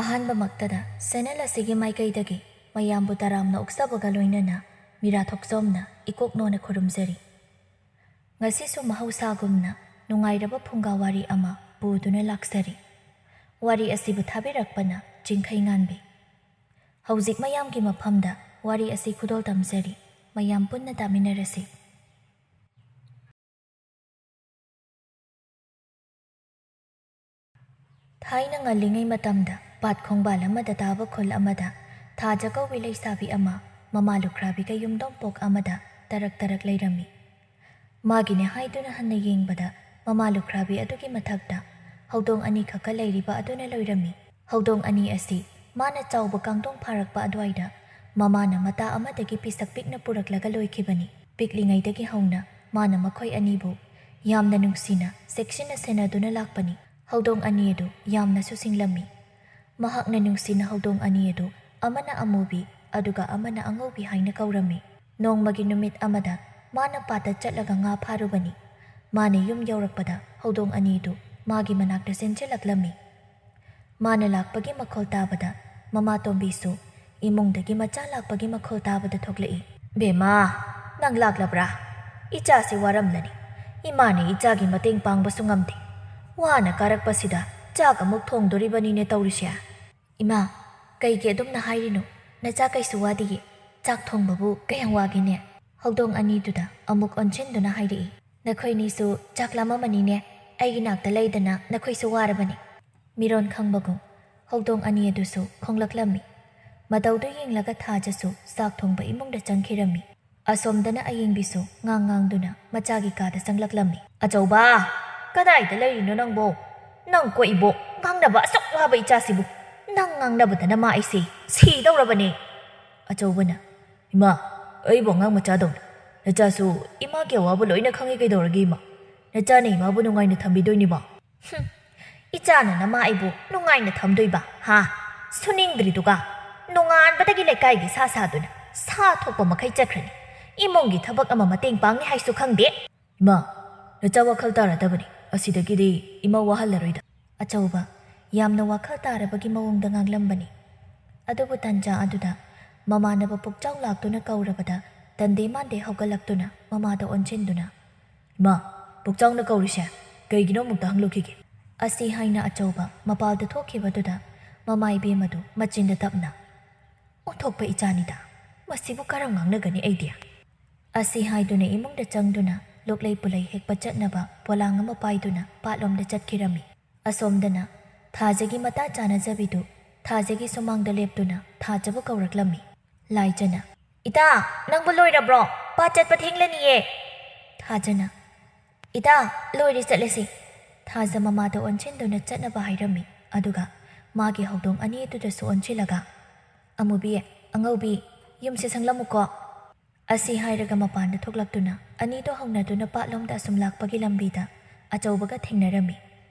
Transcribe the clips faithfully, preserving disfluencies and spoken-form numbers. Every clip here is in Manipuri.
ꯑꯍꯥꯟꯕꯃꯛꯇꯗ ꯆꯦꯅꯦꯜ ꯑꯁꯤꯒꯤ ꯃꯥꯏꯀꯩꯗꯒꯤ ꯃꯌꯥꯝꯕꯨ ꯇꯔꯥꯝꯅ ꯑꯣꯛꯆꯕꯒ ꯂꯣꯏꯅꯅ ꯃꯤꯔꯥ ꯊꯣꯛꯆꯣꯝꯅ ꯏꯀꯣꯛ ꯅꯣꯟꯅ ꯈꯨꯔꯨꯝꯖꯔꯤ꯫ ꯉꯁꯤꯁꯨ ꯃꯍꯧꯁꯥꯒꯨꯝꯅ ꯅꯨꯡꯉꯥꯏꯔꯕ ꯐꯨꯡꯒꯥ ꯋꯥꯔꯤ ꯑꯃ ꯄꯨꯗꯨꯅ ꯂꯥꯛꯆꯔꯤ꯫ ꯋꯥꯔꯤ ꯑꯁꯤꯕꯨ ꯊꯥꯕꯤꯔꯛꯄꯅ ꯆꯤꯡꯈꯩ ꯉꯥꯟꯕꯤ꯫ ꯍꯧꯖꯤꯛ ꯃꯌꯥꯝꯒꯤ ꯃꯐꯝꯗ ꯋꯥꯔꯤ ꯑꯁꯤ ꯈꯨꯗꯣꯜ ꯇꯝꯖꯔꯤ꯫ ꯃꯌꯥꯝ ꯄꯨꯟꯅ ꯇꯥꯃꯤꯟꯅꯔꯁꯤ꯫ ꯊꯥꯏꯅ ꯉꯜꯂꯤꯉꯩ ꯃꯇꯝꯗ ꯄꯥꯠ ꯈꯣꯡꯕꯥꯜ ꯑꯃꯗ ꯇꯥꯕ ꯈꯨꯜ ꯑꯃꯗ ꯊꯥꯖ ꯀꯧꯕꯤ ꯂꯩꯁꯥꯕꯤ ꯑꯃ ꯃꯃꯥ ꯂꯨꯈ꯭ꯔꯥꯕꯤꯒ ꯌꯨꯝꯗꯣꯡꯄꯣꯛ ꯑꯃꯗ ꯇꯔꯛ ꯇꯔꯛ ꯂꯩꯔꯝꯃꯤ꯫ ꯃꯥꯒꯤꯅꯦ ꯍꯥꯏꯗꯨꯅ ꯍꯟꯅ ꯌꯦꯡꯕꯗ ꯃꯃꯥ ꯂꯨꯈ꯭ꯔꯥꯕꯤ ꯑꯗꯨꯒꯤ ꯃꯊꯛꯇ ꯍꯧꯗꯣꯡ ꯑꯅꯤꯈꯛꯀ ꯂꯩꯔꯤꯕ ꯑꯗꯨꯅ ꯂꯣꯏꯔꯝꯃꯤ꯫ ꯍꯧꯗꯣꯡ ꯑꯅꯤ ꯑꯁꯤ ꯃꯥꯅ ꯆꯥꯎꯕ ꯀꯥꯡꯗꯣꯡ ꯐꯥꯔꯛꯄ ꯑꯗꯨꯋꯥꯏꯗ ꯃꯃꯥꯅ ꯃꯇꯥ ꯑꯃꯗꯒꯤ ꯄꯤꯁꯛ ꯄꯤꯛꯅ ꯄꯨꯔꯛꯂꯒ ꯂꯣꯏꯈꯤꯕꯅꯤ꯫ ꯄꯤꯛꯂꯤꯉꯩꯗꯒꯤ ꯍꯧꯅ ꯃꯥꯅ ꯃꯈꯣꯏ ꯑꯅꯤꯕꯨ ꯌꯥꯝꯅ ꯅꯨꯡꯁꯤꯅ ꯆꯦꯛꯁꯤꯟꯅ ꯁꯦꯟꯅꯗꯨꯅ ꯂꯥꯛꯄꯅꯤ꯫ ꯍꯧꯗꯣꯡ ꯑꯅꯤ ꯑꯗꯨ ꯌꯥꯝꯅꯁꯨ ꯁꯤꯡꯂꯝꯃꯤ꯫ ꯃꯍꯥꯛꯅ ꯅꯨꯡꯁꯤꯅ ꯍꯧꯗꯣꯡ ꯑꯅꯤ ꯑꯗꯨ ꯑꯃꯅ ꯑꯃꯨꯕꯤ ꯑꯗꯨꯒ ꯑꯃꯅ ꯑꯉꯧꯕꯤ ꯍꯥꯏꯅ ꯀꯧꯔꯝꯃꯤ꯫ ꯅꯣꯡꯃꯒꯤ ꯅꯨꯃꯤꯠ ꯑꯃꯗ ꯃꯥꯅ ꯄꯥꯠꯇ ꯆꯠꯂꯒ ꯉꯥ ꯐꯥꯔꯨꯕꯅꯤ꯫ ꯃꯥꯅ ꯌꯨꯝ ꯌꯧꯔꯛꯄꯗ ꯍꯧꯗꯣꯡ ꯑꯅꯤꯗꯨ ꯃꯥꯒꯤ ꯃꯅꯥꯛꯇ ꯆꯦꯟꯁꯤꯜꯂꯛꯂꯝꯃꯤ꯫ ꯃꯥꯅ ꯂꯥꯛꯄꯒꯤ ꯃꯈꯣꯜ ꯇꯥꯕꯗ ꯃꯃꯥ ꯇꯣꯝꯕꯤꯁꯨ ꯏꯃꯨꯡꯗꯒꯤ ꯃꯆꯥ ꯂꯥꯛꯄꯒꯤ ꯃꯈꯣꯜ ꯇꯥꯕꯗ ꯊꯣꯛꯂꯛꯏ꯫ "ꯕꯦꯝꯃ, ꯅꯪ ꯂꯥꯛꯂꯕ꯭ꯔꯥ? ꯏꯆꯥꯁꯤ ꯋꯥꯔꯝꯂꯅꯤ꯫ ꯏꯃꯥꯅ ꯏꯆꯥꯒꯤ ꯃꯇꯦꯡ ꯄꯥꯡꯕꯁꯨ ꯉꯝꯗꯦ꯫ ꯋꯥꯅ ꯀꯥꯔꯛꯄꯁꯤꯗ ꯆꯥꯛ ꯑꯃꯨꯛ ꯊꯣꯡꯗꯣꯔꯤꯕꯅꯤꯅꯦ ꯇꯧꯔꯤꯁꯦ꯫" "ꯏꯃꯥ, ꯀꯩꯒꯤ ꯑꯗꯨꯝꯅ ꯍꯥꯏꯔꯤꯅꯣ? ꯅꯆꯥ ꯀꯩꯁꯨ ꯋꯥꯗꯤꯌꯦ꯫ ꯆꯥꯛ ꯊꯣꯡꯕꯕꯨ ꯀꯌꯥꯝ ꯋꯥꯒꯦꯅꯦ?" ꯍꯧꯗꯣꯡ ꯑꯅꯤꯗꯨꯗ ꯑꯃꯨꯛ ꯑꯣꯟꯁꯤꯟꯗꯨꯅ ꯍꯥꯏꯔꯛꯏ꯫ "ꯅꯈꯣꯏꯅꯤꯁꯨ ꯆꯥꯛ ꯂꯥꯝꯃꯝꯃꯅꯤꯅꯦ꯫ ꯑꯩꯒꯤ ꯅꯥꯛꯇ ꯂꯩꯗꯅ ꯅꯈꯣꯏꯁꯨ ꯋꯥꯔꯕꯅꯤ꯫" ꯃꯤꯔꯣꯟ ꯈꯪꯕꯒꯨꯝ ꯍꯧꯗꯣꯡ ꯑꯅꯤ ꯑꯗꯨꯁꯨ ꯈꯣꯡꯂꯛꯂꯝꯃꯤ꯫ ꯃꯇꯧꯗꯨ ꯌꯦꯡꯂꯒ ꯊꯥꯖꯁꯨ ꯆꯥꯛ ꯊꯣꯡꯕ ꯏꯃꯨꯡꯗ ꯆꯪꯈꯤꯔꯝꯃꯤ꯫ ꯑꯁꯣꯝꯗꯅ ꯑꯌꯦꯡꯕꯤꯁꯨ ꯉꯥꯡ ꯉꯥꯡꯗꯨꯅ ꯃꯆꯥꯒꯤ ꯀꯥꯗ ꯆꯪꯂꯛꯂꯝꯃꯤ꯫ "ꯑꯆꯧꯕ, ꯀꯗꯥꯏꯗ ꯂꯩꯔꯤꯅꯣ ꯅꯪꯕꯣ? ꯅꯪ ꯀꯣ ꯏꯕꯣ, ꯉꯥꯡꯅꯕ ꯑꯁꯨꯛ ꯋꯥꯕ ꯏꯆꯥꯁꯤꯕꯨ ꯅꯪ ꯉꯥꯡꯅꯕꯗꯅ ꯃꯥ ꯑꯩꯁꯦ ꯁꯤꯗꯧꯔꯕꯅꯦ꯫" ꯑꯆꯧꯕꯅ, "ꯏꯃꯥ, ꯑꯩꯕꯨ ꯑꯉꯥꯡ ꯃꯆꯥꯗꯧꯅ꯫ ꯅꯆꯥꯁꯨ ꯏꯃꯥꯒꯤ ꯑꯋꯥꯕ ꯂꯣꯏꯅ ꯈꯪꯉꯤ ꯀꯩꯗꯧꯔꯒꯦ ꯏꯃꯥ? ꯅꯆꯥꯅ ꯏꯃꯥꯕꯨ ꯅꯨꯡꯉꯥꯏꯅ ꯊꯝꯕꯤꯗꯣꯏꯅꯤꯃ꯫" "ꯍꯨꯝ, ꯏꯆꯥꯅ ꯅꯃꯥ ꯑꯩꯕꯨ ꯅꯨꯡꯉꯥꯏꯅ ꯊꯝꯗꯣꯏꯕ, ꯍꯥ? ꯁꯨꯅꯤꯡꯗ꯭ꯔꯤꯗꯨꯒ꯫ ꯅꯣꯡꯉꯥꯟꯕꯗꯒꯤ ꯂꯩꯀꯥꯏꯒꯤ ꯁꯥ ꯁꯥꯗꯨꯅ ꯁꯥ ꯊꯣꯛꯄ ꯃꯈꯩ ꯆꯠꯈ꯭ꯔꯅꯤ꯫ ꯏꯃꯨꯡꯒꯤ ꯊꯕꯛ ꯑꯃ ꯃꯇꯦꯡ ꯄꯥꯡꯅꯤ ꯍꯥꯏꯁꯨ ꯈꯪꯗꯦ꯫" "ꯏꯃꯥ, ꯅꯆꯥ ꯋꯥꯈꯜ ꯇꯥꯔꯗꯕꯅꯤ꯫ ꯑꯁꯤꯗꯒꯤꯗꯤ ꯏꯃꯥ ꯋꯥꯍꯜꯂꯔꯣꯏꯗ꯫" ꯑꯆꯧꯕ ꯌꯥꯝꯅ ꯋꯥꯈꯜ ꯇꯥꯔꯕꯒꯤ ꯃꯑꯣꯡꯗ ꯉꯥꯡꯂꯝꯕꯅꯤ꯫ ꯑꯗꯨꯕꯨ ꯇꯟꯖꯥ ꯑꯗꯨꯗ ꯃꯃꯥꯟꯅꯕ ꯄꯨꯛꯆꯥꯎ ꯂꯥꯛꯇꯨꯅ ꯀꯧꯔꯕꯗ ꯇꯟꯗꯦ ꯃꯥꯟꯗꯦ ꯍꯧꯒꯠꯂꯛꯇꯨꯅ ꯃꯃꯥꯗ ꯑꯣꯟꯁꯤꯟꯗꯨꯅ, "ꯏꯃꯥ, ꯄꯨꯛꯆꯥꯎꯅ ꯀꯧꯔꯤꯁꯦ ꯀꯩꯒꯤꯅꯣ ꯑꯃꯨꯛꯇ ꯍꯪꯂꯨꯈꯤꯒꯦ" ꯑꯁꯤ ꯍꯥꯏꯅ ꯑꯆꯧꯕ ꯃꯄꯥꯜꯗ ꯊꯣꯛꯈꯤꯕꯗꯨꯗ ꯃꯃꯥ ꯏꯕꯦꯝ ꯑꯗꯨ ꯃꯆꯤꯟꯗ ꯇꯞꯅ, "ꯑꯣꯟꯊꯣꯛꯄ ꯏꯆꯥꯅꯤꯗ, ꯃꯁꯤꯕꯨ ꯀꯔꯝ ꯉꯥꯡꯅꯒꯅꯤ ꯑꯩꯗꯤ?" ꯑꯁꯤ ꯍꯥꯏꯗꯨꯅ ꯏꯃꯨꯡꯗ ꯆꯪꯗꯨꯅ ꯂꯣꯛꯂꯩ ꯄꯨꯂꯩ ꯍꯦꯛꯄ ꯆꯠꯅꯕ ꯄꯣꯂꯥꯡ ꯑꯃ ꯄꯥꯏꯗꯨꯅ ꯄꯥꯠꯂꯣꯝꯗ ꯆꯠꯈꯤꯔꯝꯃꯤ꯫ ꯑꯁꯣꯝꯗꯅ ꯊꯥꯖꯒꯤ ꯃꯇꯥ ꯆꯥꯅꯖꯕꯤꯗꯨ ꯊꯥꯖꯒꯤ ꯁꯨꯃꯥꯡꯗ ꯂꯦꯞꯇꯨꯅ ꯊꯥꯖꯕꯨ ꯀꯧꯔꯛꯂꯝꯃꯤ꯫ ꯂꯥꯏꯖꯅ, "ꯏꯇꯥ, ꯅꯪꯕꯨ ꯂꯣꯏꯔꯕ꯭ꯔꯣ? ꯄꯥꯠ ꯆꯠꯄ ꯊꯦꯡꯂꯅꯤꯌꯦ!" ꯊꯥꯖꯅ, "ꯏꯇꯥ, ꯂꯣꯏꯔꯦ, ꯆꯠꯂꯁꯤ!" ꯊꯥꯖ ꯃꯃꯥꯗ ꯑꯣꯟꯁꯤꯟꯗꯨꯅ ꯆꯠꯅꯕ ꯍꯥꯏꯔꯝꯃꯤ꯫ ꯑꯗꯨꯒ ꯃꯥꯒꯤ ꯍꯧꯗꯣꯡ ꯑꯅꯤ ꯑꯗꯨꯗꯁꯨ ꯑꯣꯟꯁꯤꯜꯂꯒ, "ꯑꯃꯨꯕꯤ, ꯑꯉꯧꯕꯤ, ꯌꯨꯝꯁꯦ ꯁꯪꯂꯝꯃꯨꯀꯣ" ꯑꯁꯤ ꯍꯥꯏꯔꯒ ꯃꯄꯥꯟꯗ ꯊꯣꯛꯂꯛꯇꯨꯅ ꯑꯅꯤꯗꯣ ꯍꯧꯅꯗꯨꯅ ꯄꯥꯠꯂꯣꯝꯗ ꯑꯁꯨꯝ ꯂꯥꯛꯄꯒꯤ ꯂꯝꯕꯤꯗ ꯑꯆꯧꯕꯒ ꯊꯦꯡꯅꯔꯝꯃꯤ꯫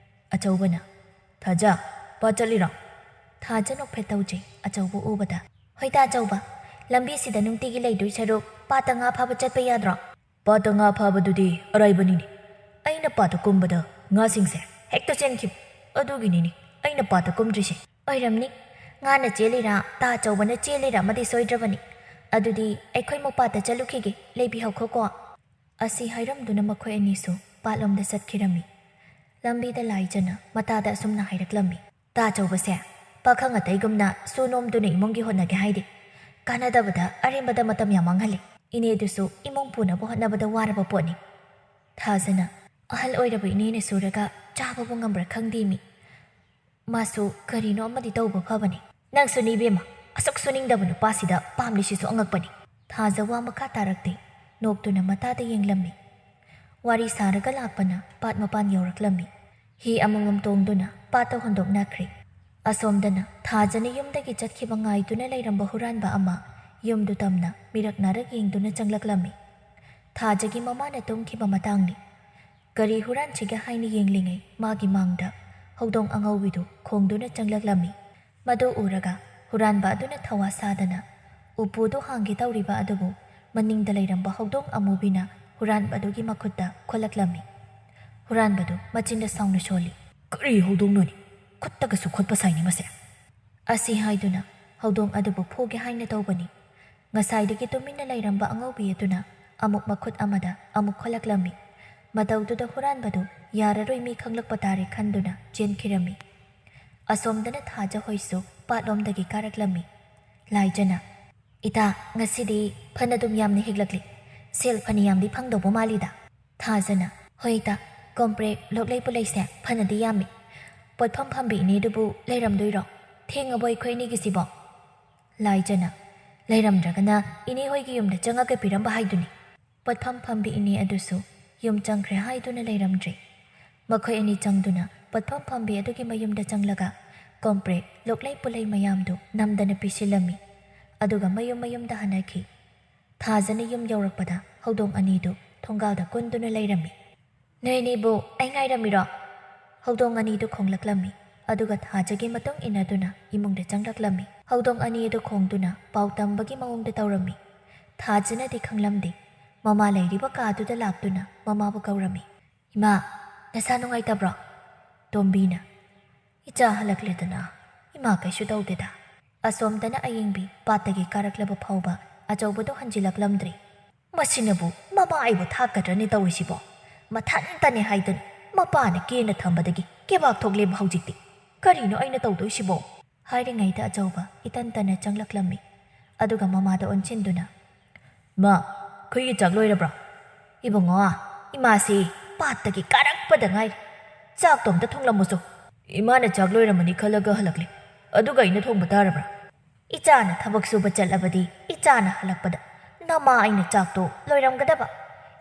ꯑꯆꯧꯕꯅ, "ꯊꯥꯖ, ꯄꯥꯠ ꯆꯠꯂꯤꯔꯣ?" ꯊꯥꯖ ꯅꯣꯛꯐꯦꯠ ꯇꯧꯖꯩ ꯑꯆꯧꯕ ꯎꯕꯗ꯫ "ꯍꯣꯏꯗ ꯑꯆꯧꯕ, ꯂꯝꯕꯤꯁꯤꯗ ꯅꯨꯡꯇꯤꯒꯤ ꯂꯩꯗꯣꯏ ꯁꯔꯨꯛ ꯄꯥꯠꯇ ꯉꯥ ꯐꯥꯕ ꯆꯠꯄ ꯌꯥꯗ꯭ꯔꯣ?" "ꯄꯥꯠꯇ ꯉꯥ ꯐꯥꯕꯗꯨꯗꯤ ꯑꯔꯥꯏꯕꯅꯤꯅꯦ꯫ ꯑꯩꯅ ꯄꯥꯠꯇ ꯀꯨꯝꯕꯗ ꯉꯥꯁꯤꯡꯁꯦ ꯍꯦꯛꯇ ꯆꯦꯟꯈꯤꯕ꯫ ꯑꯗꯨꯒꯤꯅꯤꯅꯦ ꯑꯩꯅ ꯄꯥꯠꯇ ꯀꯨꯝꯗ꯭ꯔꯤꯁꯦ꯫" "ꯑꯣꯏꯔꯝꯅꯤ꯫ ꯉꯥꯅ ꯆꯦꯜꯂꯤꯔꯥ, ꯇꯥ ꯑꯆꯧꯕꯅ ꯆꯦꯜꯂꯤꯔꯥ ꯑꯃꯗꯤ ꯁꯣꯏꯗ꯭ꯔꯕꯅꯤ꯫ ꯑꯗꯨꯗꯤ ꯑꯩꯈꯣꯏ ꯃꯄꯥꯗ ꯆꯠꯂꯨꯈꯤꯒꯦ, ꯂꯩꯕꯤꯍꯧꯈꯣꯀꯣ" ꯑꯁꯤ ꯍꯥꯏꯔꯝꯗꯨꯅ ꯃꯈꯣꯏ ꯑꯅꯤꯁꯨ ꯄꯥꯠꯂꯣꯝꯗ ꯆꯠꯈꯤꯔꯝꯃꯤ꯫ ꯂꯝꯕꯤꯗ ꯂꯥꯏꯖꯅ ꯃꯇꯥꯗ ꯑꯁꯨꯝꯅ ꯍꯥꯏꯔꯛꯂꯝꯃꯤ, "ꯇꯥ ꯑꯆꯧꯕꯁꯦ ꯄꯥꯈꯪ ꯑꯇꯩꯒꯨꯝꯅ ꯁꯨ ꯅꯣꯝꯗꯨꯅ ꯏꯃꯨꯡꯒꯤ ꯍꯣꯠꯅꯒꯦ ꯍꯥꯏꯗꯦ꯫ ꯀꯥꯟꯅꯗꯕꯗ ꯑꯔꯦꯝꯕꯗ ꯃꯇꯝ ꯌꯥꯝ ꯃꯥꯡꯍꯜꯂꯤ꯫ ꯏꯅꯦꯗꯨꯁꯨ ꯏꯃꯨꯡ ꯄꯨꯅꯕ ꯍꯣꯠꯅꯕꯗ ꯋꯥꯔꯕ ꯄꯣꯠꯅꯤ꯫" ꯊꯥꯖꯅ, "ꯑꯍꯜ ꯑꯣꯏꯔꯕ ꯏꯅꯦꯅ ꯁꯨꯔꯒ ꯆꯥꯕꯕꯨ ꯉꯝꯕ꯭ꯔꯥ ꯈꯪꯗꯦ ꯃꯤ꯫ ꯃꯥꯁꯨ ꯀꯔꯤꯅꯣ ꯑꯃꯗꯤ ꯇꯧꯕ ꯐꯕꯅꯤ꯫" "ꯅꯪꯁꯨꯅꯤ ꯏꯕꯦꯝꯃ, ꯑꯁꯨꯛ ꯁꯨꯅꯤꯡꯗꯕ ꯅꯨꯄꯥꯁꯤꯗ ꯄꯥꯝꯂꯤꯁꯤꯁꯨ ꯑꯉꯛꯄꯅꯤ꯫" ꯊꯥꯖ ꯋꯥ ꯃꯈꯥ ꯇꯥꯔꯛꯇꯦ꯫ ꯅꯣꯛꯇꯨꯅ ꯃꯇꯥꯗ ꯌꯦꯡꯂꯝꯃꯤ꯫ ꯋꯥꯔꯤ ꯁꯥꯔꯒ ꯂꯥꯛꯄꯅ ꯄꯥꯠ ꯃꯄꯥꯟ ꯌꯧꯔꯛꯂꯝꯃꯤ꯫ ꯍꯤ ꯑꯃꯃꯝ ꯇꯣꯡꯗꯨꯅ ꯄꯥꯠꯇ ꯍꯣꯟꯗꯣꯛꯅꯈ꯭ꯔꯦ꯫ ꯑꯁꯣꯝꯗꯅ ꯊꯥꯖꯅ ꯌꯨꯝꯗꯒꯤ ꯆꯠꯈꯤꯕ ꯉꯥꯏꯗꯨꯅ ꯂꯩꯔꯝꯕ ꯍꯨꯔꯥꯟꯕ ꯑꯃ ꯌꯨꯝꯗꯨ ꯇꯝꯅ ꯃꯤꯔꯛ ꯅꯥꯔꯛ ꯌꯦꯡꯗꯨꯅ ꯆꯪꯂꯛꯂꯝꯃꯤ꯫ ꯊꯥꯖꯒꯤ ꯃꯃꯥꯅ ꯇꯨꯝꯈꯤꯕ ꯃꯇꯥꯡꯅꯤ꯫ ꯀꯔꯤ ꯍꯨꯔꯥꯟꯁꯤꯒꯦ ꯍꯥꯏꯅ ꯌꯦꯡꯂꯤꯉꯩ ꯃꯥꯒꯤ ꯃꯥꯡꯗ ꯍꯧꯗꯣꯡ ꯑꯉꯧꯕꯤꯗꯨ ꯈꯣꯡꯗꯨꯅ ꯆꯪꯂꯛꯂꯝꯃꯤ꯫ ꯃꯗꯨ ꯎꯔꯒ ꯍꯨꯔꯥꯟꯕ ꯑꯗꯨꯅ ꯊꯧꯋꯥ ꯁꯥꯗꯅ ꯎꯄꯨꯗꯨ ꯍꯥꯡꯒꯦ ꯇꯧꯔꯤꯕ ꯑꯗꯨꯕꯨ ꯃꯅꯤꯡꯗ ꯂꯩꯔꯝꯕ ꯍꯧꯗꯣꯡ ꯑꯃꯨꯕꯤꯅ ꯍꯨꯔꯥꯟꯕ ꯑꯗꯨꯒꯤ ꯃꯈꯨꯠꯇ ꯈꯣꯠꯂꯛꯂꯝꯃꯤ꯫ ꯍꯨꯔꯥꯟꯕꯗꯨ ꯃꯆꯤꯟꯗ ꯁꯥꯎꯅ ꯁꯣꯜꯂꯤ꯫ "ꯀꯔꯤ ꯍꯧꯗꯣꯡꯅꯣꯅꯦ? ꯈꯨꯠꯇꯒꯁꯨ ꯈꯨꯠꯄ ꯁꯥꯏꯅꯤ ꯃꯁꯦ꯫ ꯑꯁꯤ ꯍꯥꯏꯗꯨꯅ ꯍꯧꯗꯣꯡ ꯑꯗꯨꯕꯨ ꯐꯨꯒꯦ ꯍꯥꯏꯅ ꯇꯧꯕꯅꯤ꯫ ꯉꯁꯥꯏꯗꯒꯤ ꯇꯨꯃꯤꯟꯅ ꯂꯩꯔꯝꯕ ꯑꯉꯧꯕꯤ ꯑꯗꯨꯅ ꯑꯃꯨꯛ ꯃꯈꯨꯠ ꯑꯃꯗ ꯑꯃꯨꯛ ꯈꯣꯜꯂꯛꯂꯝꯃꯤ꯫ ꯃꯇꯧꯗꯨꯗ ꯍꯨꯔꯥꯟꯕꯗꯨ ꯌꯥꯔꯔꯣꯏ, ꯃꯤ ꯈꯪꯂꯛꯄ ꯇꯥꯔꯦ ꯈꯟꯗꯨꯅ ꯆꯦꯟꯈꯤꯔꯝꯃꯤ꯫ ꯑꯁꯣꯝꯗꯅ ꯊꯥꯖ ꯍꯣꯏꯁꯨ ꯄꯥꯠꯂꯣꯝꯗꯒꯤ ꯀꯥꯔꯛꯂꯝꯃꯤ꯫ ꯂꯥꯏꯖꯅ, "ꯏꯇꯥ, ꯉꯁꯤꯗꯤ ꯐꯅꯗꯨꯝ ꯌꯥꯝꯅ ꯍꯦꯛꯂꯛꯂꯤ꯫ ꯁꯦꯜ ꯐꯅꯌꯥꯝꯗꯤ ꯐꯪꯗꯧꯕ ꯃꯥꯜꯂꯤꯗ?" ꯊꯥꯖꯅ, "ꯍꯣꯏ ꯏꯇꯥ, ꯀꯣꯝꯄ꯭ꯔꯦꯛ ꯂꯣꯛꯂꯩ ꯄꯨꯂꯩꯁꯦ ꯐꯅꯗꯤ ꯌꯥꯝꯃꯤ꯫ ꯄꯣꯠꯐꯝ ꯐꯝꯕꯤ ꯏꯅꯦꯗꯨꯕꯨ ꯂꯩꯔꯝꯗꯣꯏꯔꯣ? ꯊꯦꯡꯉꯕꯣ ꯑꯩꯈꯣꯏ ꯑꯅꯤꯒꯤꯁꯤꯕꯣ?" ꯂꯥꯏꯖꯅ, "ꯂꯩꯔꯝꯗ꯭ꯔꯒꯅ ꯏꯅꯦ ꯍꯣꯏꯒꯤ ꯌꯨꯝꯗ ꯆꯪꯉꯒ ꯄꯤꯔꯝꯕ ꯍꯥꯏꯗꯨꯅꯤ꯫" ꯄꯣꯠꯐꯝ ꯐꯝꯕꯤ ꯏꯅꯦ ꯑꯗꯨꯁꯨ ꯌꯨꯝ ꯆꯪꯈ꯭ꯔꯦ ꯍꯥꯏꯗꯨꯅ ꯂꯩꯔꯝꯗ꯭ꯔꯦ꯫ ꯃꯈꯣꯏ ꯑꯅꯤ ꯆꯪꯗꯨꯅ ꯄꯣꯠꯐꯝ ꯐꯝꯕꯤ ꯑꯗꯨꯒꯤ ꯃꯌꯨꯝꯗ ꯆꯪꯂꯒ ꯀꯣꯝꯄ꯭ꯔꯦꯛ ꯂꯣꯛꯂꯩ ꯄꯨꯂꯩ ꯃꯌꯥꯝꯗꯨ ꯅꯝꯗꯅ ꯄꯤꯁꯤꯜꯂꯝꯃꯤ꯫ ꯑꯗꯨꯒ ꯃꯌꯨꯝ ꯃꯌꯨꯝꯗ ꯍꯟꯅꯈꯤ꯫ ꯊꯥꯖꯅ ꯌꯨꯝ ꯌꯧꯔꯛꯄꯗ ꯍꯧꯗꯣꯡ ꯑꯅꯤꯗꯨ ꯊꯣꯡꯒꯥꯜꯗ ꯀꯨꯟꯗꯨꯅ ꯂꯩꯔꯝꯃꯤ꯫ "ꯅꯣꯏ ꯑꯅꯤꯕꯨ ꯑꯩ ꯉꯥꯏꯔꯝꯃꯤꯔꯣ?" ꯍꯧꯗꯣꯡ ꯑꯅꯤꯗꯨ ꯈꯣꯡꯂꯛꯂꯝꯃꯤ꯫ ꯑꯗꯨꯒ ꯊꯥꯖꯒꯤ ꯃꯇꯨꯡ ꯏꯟꯅꯗꯨꯅ ꯏꯃꯨꯡꯗ ꯆꯪꯂꯛꯂꯝꯃꯤ꯫ ꯍꯧꯗꯣꯡ ꯑꯅꯤ ꯑꯗꯨ ꯈꯣꯡꯗꯨꯅ ꯄꯥꯎ ꯇꯝꯕꯒꯤ ꯃꯑꯣꯡꯗ ꯇꯧꯔꯝꯃꯤ꯫ ꯊꯥꯖꯅꯗꯤ ꯈꯪꯂꯝꯗꯦ꯫ ꯃꯃꯥ ꯂꯩꯔꯤꯕ ꯀꯥꯗꯨꯗ ꯂꯥꯛꯇꯨꯅ ꯃꯃꯥꯕꯨ ꯀꯧꯔꯝꯃꯤ꯫ "ꯏꯃꯥ, ꯅꯁꯥ ꯅꯨꯡꯉꯥꯏꯇꯕ꯭ꯔꯣ?" ꯇꯣꯝꯕꯤꯅ, "ꯏꯆꯥ ꯍꯜꯂꯛꯂꯦꯗꯅ, ꯏꯃꯥ ꯀꯩꯁꯨ ꯇꯧꯗꯦꯗ꯫" ꯑꯁꯣꯝꯗꯅ ꯑꯌꯤꯡꯕꯤ ꯄꯥꯠꯇꯒꯤ ꯀꯥꯔꯛꯂꯕ ꯐꯥꯎꯕ ꯑꯆꯧꯕꯗꯣ ꯍꯟꯖꯤꯜꯂꯛꯂꯝꯗ꯭ꯔꯤ꯫ "ꯃꯁꯤꯅꯕꯨ ꯃꯃꯥ ꯑꯩꯕꯨ ꯊꯥꯛꯀꯗ꯭ꯔꯅꯦ ꯇꯧꯔꯤꯁꯤꯕꯣ? ꯃꯊꯟꯇꯅꯦ ꯍꯥꯏꯗꯨꯅ ꯃꯄꯥꯅ ꯀꯦꯅ ꯊꯝꯕꯗꯒꯤ ꯀꯦꯕꯥꯛ ꯊꯣꯛꯂꯦꯕ ꯍꯧꯖꯤꯛꯇꯤ꯫ ꯀꯔꯤꯅꯣ ꯑꯩꯅ ꯇꯧꯗꯣꯏꯁꯤꯕꯣ?" ꯍꯥꯏꯔꯤꯉꯩꯗ ꯑꯆꯧꯕ ꯏꯇꯟ ꯇꯟꯅ ꯆꯪꯂꯛꯂꯝꯃꯤ꯫ ꯑꯗꯨꯒ ꯃꯃꯥꯗ ꯑꯣꯟꯁꯤꯟꯗꯨꯅ, "ꯃꯥ, ꯑꯩꯈꯣꯏꯒꯤ ꯆꯥꯛ ꯂꯣꯏꯔꯕ꯭ꯔꯣ?" "ꯏꯕꯨꯡꯉꯣ, ꯏꯃꯥꯁꯤ ꯄꯥꯠꯇꯒꯤ ꯀꯥꯔꯛꯄꯗ ꯉꯥꯏꯔꯤ꯫ ꯆꯥꯛꯇꯣ ꯑꯝꯇ ꯊꯣꯡꯂꯝꯃꯨꯁꯨ꯫" "ꯏꯃꯥꯅ ꯆꯥꯛ ꯂꯣꯏꯔꯝꯃꯅꯤ ꯈꯜꯂꯒ ꯍꯜꯂꯛꯂꯤ꯫ ꯑꯗꯨꯒ ꯑꯩꯅ ꯊꯣꯡꯕ ꯇꯥꯔꯕ꯭ꯔꯥ?" "ꯏꯆꯥꯅ ꯊꯕꯛ ꯁꯨꯕ ꯆꯠꯂꯕꯗꯤ ꯏꯆꯥꯅ ꯍꯜꯂꯛꯄꯗ ꯅꯃꯥ ꯑꯩꯅ ꯆꯥꯛꯇꯣ ꯂꯣꯏꯔꯝꯒꯗꯕ꯫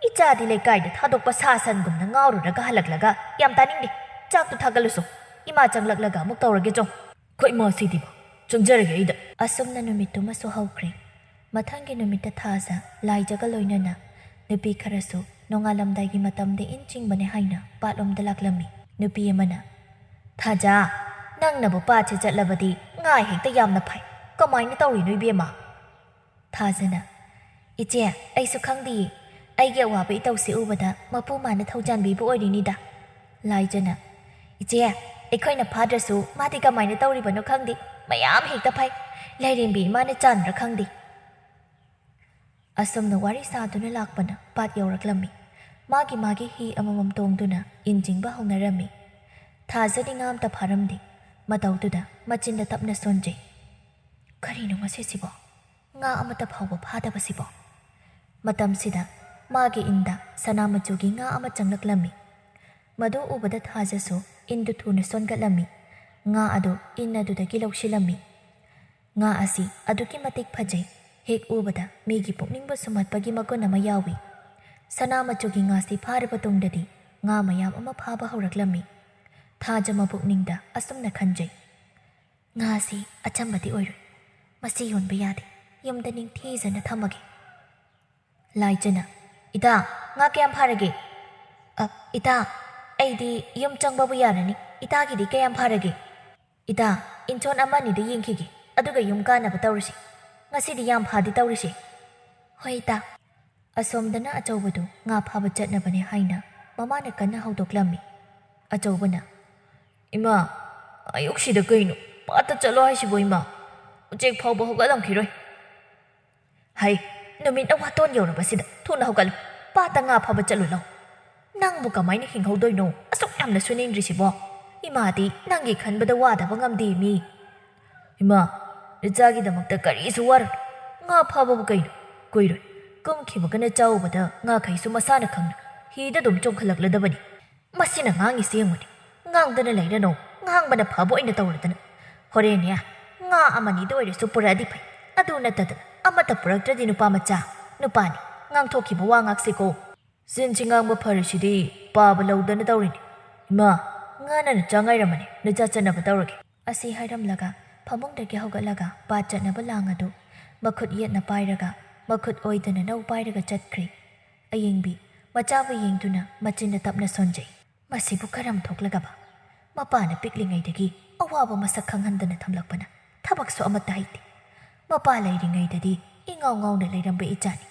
ꯏꯆꯥꯗꯤ ꯂꯩꯀꯥꯏꯗ ꯊꯥꯗꯣꯛꯄ ꯁꯥ ꯁꯟꯒꯨꯝꯅ ꯉꯥꯎꯔꯨꯔꯒ ꯍꯜꯂꯛꯂꯒ ꯌꯥꯝ ꯇꯥꯅꯤꯡꯗꯦ꯫ ꯆꯥꯛꯇꯨ ꯊꯥꯒꯠꯂꯨꯁꯨ꯫ ꯏꯃꯥ ꯆꯪꯂꯛꯂꯒ ꯑꯃꯨꯛ ꯇꯧꯔꯒꯦ ꯆꯣ꯫" "ꯈꯣꯏ ꯃꯥꯁꯤꯗꯤꯕ, ꯆꯪꯖꯔꯒꯦ ꯑꯩꯗ꯫" ꯑꯁꯨꯝꯅ ꯅꯨꯃꯤꯠꯇꯨꯃꯁꯨ ꯍꯧꯈ꯭ꯔꯦ꯫ ꯃꯊꯪꯒꯤ ꯅꯨꯃꯤꯠꯇ ꯊꯥꯖ ꯂꯥꯏꯖꯒ ꯂꯣꯏꯅꯅ ꯅꯨꯄꯤ ꯈꯔꯁꯨ ꯅꯣꯡꯉꯥꯜꯂꯝꯗꯥꯏꯒꯤ ꯃꯇꯝꯗ ꯏꯟ ꯆꯤꯡꯕꯅꯦ ꯍꯥꯏꯅ ꯄꯥꯠꯂꯣꯝꯗ ꯂꯥꯛꯂꯝꯃꯤ꯫ ꯅꯨꯄꯤ ꯑꯃꯅ, "ꯊꯥꯖ, ꯅꯪꯅꯕꯨ ꯄꯥꯠꯁꯦ ꯆꯠꯂꯕꯗꯤ ꯉꯥ ꯍꯦꯛꯇ ꯌꯥꯝꯅ ꯐꯥꯏ꯫ ꯀꯃꯥꯏꯅ ꯇꯧꯔꯤꯅꯣ ꯏꯕꯦꯝꯃ?" ꯊꯥꯖꯅ, "ꯏꯆꯦ, ꯑꯩꯁꯨ ꯈꯪꯗꯤꯌꯦ꯫ ꯑꯩꯒꯤ ꯑꯋꯥꯕ ꯏꯇꯧꯁꯦ ꯎꯕꯗ ꯃꯄꯨ ꯃꯥꯅ ꯊꯧꯖꯥꯟꯕꯤꯕ ꯑꯣꯏꯔꯤꯅꯤꯗ꯫" ꯂꯥꯏꯖꯅ, "ꯏꯆꯦ, ꯑꯩꯈꯣꯏꯅ ꯐꯥꯗ꯭ꯔꯁꯨ ꯃꯥꯗꯤ ꯀꯃꯥꯏꯅ ꯇꯧꯔꯤꯕꯅꯣ ꯈꯪꯗꯦ, ꯃꯌꯥꯝ ꯍꯦꯛꯇ ꯐꯥꯏ꯫ ꯂꯥꯏꯔꯦꯝꯕꯤ ꯏꯃꯥꯅ ꯆꯥꯟꯕ꯭ꯔꯥ ꯈꯪꯗꯦ꯫ ꯑꯁꯨꯝꯅ ꯋꯥꯔꯤ ꯁꯥꯗꯨꯅ ꯂꯥꯛꯄꯅ ꯄꯥꯠ ꯌꯧꯔꯛꯂꯝꯃꯤ꯫ ꯃꯥꯒꯤ ꯃꯥꯒꯤ ꯍꯤ ꯑꯃꯃꯝ ꯇꯣꯡꯗꯨꯅ ꯏꯟ ꯆꯤꯡꯕ ꯍꯧꯅꯔꯝꯃꯤ꯫ ꯊꯥꯖꯗꯤ ꯉꯥ ꯑꯝꯇ ꯐꯥꯔꯝꯗꯦ꯫ ꯃꯇꯧꯗꯨꯗ ꯃꯆꯤꯟꯗ ꯇꯞꯅ ꯁꯣꯟꯖꯩ꯫ "ꯀꯔꯤꯅꯣ ꯉꯁꯤꯁꯤꯕꯣ? ꯉꯥ ꯑꯃꯠꯇ ꯐꯥꯎꯕ ꯐꯥꯗꯕꯁꯤꯕꯣ?" ꯃꯇꯝꯁꯤꯗ ꯃꯥꯒꯤ ꯏꯟꯗ ꯁꯅꯥ ꯃꯆꯨꯒꯤ ꯉꯥ ꯑꯃ ꯆꯪꯂꯛꯂꯝꯃꯤ꯫ ꯃꯗꯨ ꯎꯕꯗ ꯊꯥꯖꯁꯨ ꯏꯟꯗꯨ ꯊꯨꯅ ꯁꯣꯟꯒꯠꯂꯝꯃꯤ꯫ ꯉꯥ ꯑꯗꯨ ꯏꯟ ꯑꯗꯨꯗꯒꯤ ꯂꯧꯁꯤꯜꯂꯝꯃꯤ꯫ ꯉꯥ ꯑꯁꯤ ꯑꯗꯨꯛꯀꯤ ꯃꯇꯤꯛ ꯐꯖꯩ꯫ ꯍꯦꯛ ꯎꯕꯗ ꯃꯤꯒꯤ ꯄꯨꯛꯅꯤꯡꯕꯨ ꯁꯨꯝꯍꯠꯄꯒꯤ ꯃꯒꯨꯟ ꯑꯃ ꯌꯥꯎꯏ꯫ ꯁꯅꯥ ꯃꯆꯨꯒꯤ ꯉꯥꯁꯤ ꯐꯥꯔꯕ ꯇꯨꯡꯗꯗꯤ ꯉꯥ ꯃꯌꯥꯝ ꯑꯃ ꯐꯥꯕ ꯍꯧꯔꯛꯂꯝꯃꯤ꯫ ꯊꯥꯖ ꯃꯄꯨꯛꯅꯤꯡꯗ ꯑꯁꯨꯝꯅ ꯈꯟꯖꯩ, "ꯉꯥꯁꯤ ꯑꯆꯝꯕꯗꯤ ꯑꯣꯏꯔꯣꯏ꯫ ꯃꯁꯤ ꯌꯣꯟꯕ ꯌꯥꯗꯦ꯫ ꯌꯨꯝꯗ ꯅꯤꯡꯊꯤꯖꯅ ꯊꯝꯃꯒꯦ꯫" ꯂꯥꯏꯖꯅ, "ꯏꯇꯥ, ꯉꯥ ꯀꯌꯥꯝ ꯐꯥꯔꯒꯦ?" "ꯑ, ꯏꯇꯥ, ꯑꯩꯗꯤ ꯌꯨꯝ ꯆꯪꯕꯕꯨ ꯌꯥꯔꯅꯤ꯫ ꯏꯇꯥꯒꯤꯗꯤ ꯀꯌꯥꯝ ꯐꯥꯔꯒꯦ?" "ꯏꯇꯥ, ꯏꯟꯁꯣꯟ ꯑꯃ ꯑꯅꯤꯗ ꯌꯦꯡꯈꯤꯒꯦ, ꯑꯗꯨꯒ ꯌꯨꯝ ꯀꯥꯅꯕ ꯇꯧꯔꯁꯤ꯫ ꯉꯁꯤꯗꯤ ꯌꯥꯝ ꯐꯥꯗꯤ ꯇꯧꯔꯤꯁꯦ꯫" "ꯍꯣꯏ, ꯏꯇꯥ꯫" ꯑꯁꯣꯝꯗꯅ ꯑꯆꯧꯕꯗꯨ ꯉꯥ ꯐꯥꯕ ꯆꯠꯅꯕꯅꯦ ꯍꯥꯏꯅ ꯃꯃꯥꯅ ꯀꯟꯅ ꯍꯧꯗꯣꯛꯂꯝꯃꯤ꯫ ꯑꯆꯧꯕꯅ, "ꯏꯃꯥ, ꯑꯌꯨꯛꯁꯤꯗ ꯀꯩꯅꯣ? ꯄꯥꯠꯇ ꯆꯠꯂꯣ ꯍꯥꯏꯁꯤꯕꯣ, ꯏꯃꯥ? ꯎꯆꯦꯛ ꯐꯥꯎꯕ ꯍꯧꯒꯠꯂꯝꯈꯤꯔꯣꯏ꯫" "ꯍꯩ, ꯅꯨꯃꯤꯠꯅ ꯋꯥꯇꯣꯟ ꯌꯧꯔꯕꯁꯤꯗ ꯊꯨꯅ ꯍꯧꯒꯠꯂꯨ, ꯄꯥꯠꯇ ꯉꯥ ꯐꯥꯕ ꯆꯠꯂꯨ ꯂꯥꯎ꯫ ꯅꯪꯕꯨ ꯀꯃꯥꯏꯅ ꯍꯤꯡꯍꯧꯗꯣꯏꯅꯣ, ꯑꯁꯨꯛ ꯌꯥꯝꯅ ꯁꯨꯅꯤꯡꯗ꯭ꯔꯤꯁꯤꯕꯣ? ꯏꯃꯥꯗꯤ ꯅꯪꯒꯤ ꯈꯟꯕꯗ ꯋꯥꯗꯕ ꯉꯝꯗꯦ ꯃꯤ꯫" "ꯏꯃꯥ, ꯅꯆꯥꯒꯤꯗꯃꯛꯇ ꯀꯔꯤꯁꯨ ꯋꯥꯔꯨꯅꯨ꯫ ꯉꯥ ꯐꯥꯕꯕꯨ ꯀꯩꯅꯣ? ꯀꯨꯏꯔꯣꯏ꯫ ꯀꯨꯝꯈꯤꯕꯒ ꯅꯆꯥ ꯎꯕꯗ ꯉꯥꯈꯩꯁꯨ ꯃꯁꯥꯅ ꯈꯪꯅ ꯍꯤꯗ ꯑꯗꯨꯝ ꯆꯣꯡꯈꯠꯂꯛꯂꯗꯕꯅꯤ꯫" "ꯃꯁꯤꯅ ꯉꯥꯡꯉꯤꯁꯤ ꯌꯦꯡꯉꯨꯅꯦ꯫ ꯉꯥꯡꯗꯅ ꯂꯩꯔꯅꯨ, ꯉꯥꯡꯕꯅ ꯐꯕ ꯑꯣꯏꯅ ꯇꯧꯔꯗꯅ꯫ ꯍꯣꯔꯦꯟꯅꯦ, ꯉꯥ ꯑꯃꯅꯤꯗ ꯑꯣꯏꯔꯁꯨ ꯄꯨꯔꯛꯑꯗꯤ ꯐꯩ꯫ ꯑꯗꯨ ꯅꯠꯇꯗꯅ ꯑꯃꯠꯇ ꯄꯨꯔꯛꯇ꯭ꯔꯗꯤ ꯅꯨꯄꯥ ꯃꯆꯥ, ꯅꯨꯄꯥꯅꯤ, ꯉꯥꯡꯊꯣꯛꯈꯤꯕ ꯋꯥ ꯉꯥꯛꯁꯤꯀꯣ꯫ ꯆꯤꯟꯁꯤ ꯉꯥꯡꯕ ꯐꯔꯤꯁꯤꯗꯤ ꯄꯥꯕ ꯂꯧꯗꯅ ꯇꯧꯔꯤꯅꯤ꯫ ꯏꯃꯥ, ꯉꯥꯅ ꯅꯆꯥ ꯉꯥꯏꯔꯝꯃꯅꯤ, ꯅꯆꯥ ꯆꯠꯅꯕ ꯇꯧꯔꯒꯦ꯫" ꯑꯁꯤ ꯍꯥꯏꯔꯝꯂꯒ ꯐꯃꯨꯡꯗꯒꯤ ꯍꯧꯒꯠꯂꯒ ꯄꯥꯠ ꯆꯠꯅꯕ ꯂꯥꯡ ꯑꯗꯨ ꯃꯈꯨꯠ ꯌꯦꯠꯅ ꯄꯥꯏꯔꯒ ꯃꯈꯨꯠ ꯑꯣꯏꯗꯅ ꯅꯧ ꯄꯥꯏꯔꯒ ꯆꯠꯈ꯭ꯔꯦ꯫ ꯑꯌꯦꯡꯕꯤ ꯃꯆꯥꯕꯨ ꯌꯦꯡꯗꯨꯅ ꯃꯆꯤꯟꯗ ꯇꯞꯅ ꯁꯣꯟꯖꯩ꯫ "ꯃꯁꯤꯕꯨ ꯀꯔꯝ ꯊꯣꯛꯂꯒꯕ? ꯃꯄꯥꯅ ꯄꯤꯛꯂꯤꯉꯩꯗꯒꯤ ꯑꯋꯥꯕ ꯃꯁꯛ ꯈꯪꯍꯟꯗꯅ ꯊꯝꯂꯛꯄꯅ ꯊꯕꯛꯁꯨ ꯑꯃꯠꯇ ꯍꯩꯇꯦ꯫ ꯃꯄꯥ ꯂꯩꯔꯤꯉꯩꯗꯗꯤ ꯏꯉꯥꯎ ꯉꯥꯎꯅ ꯂꯩꯔꯝꯕ ꯏꯆꯥꯅꯤ꯫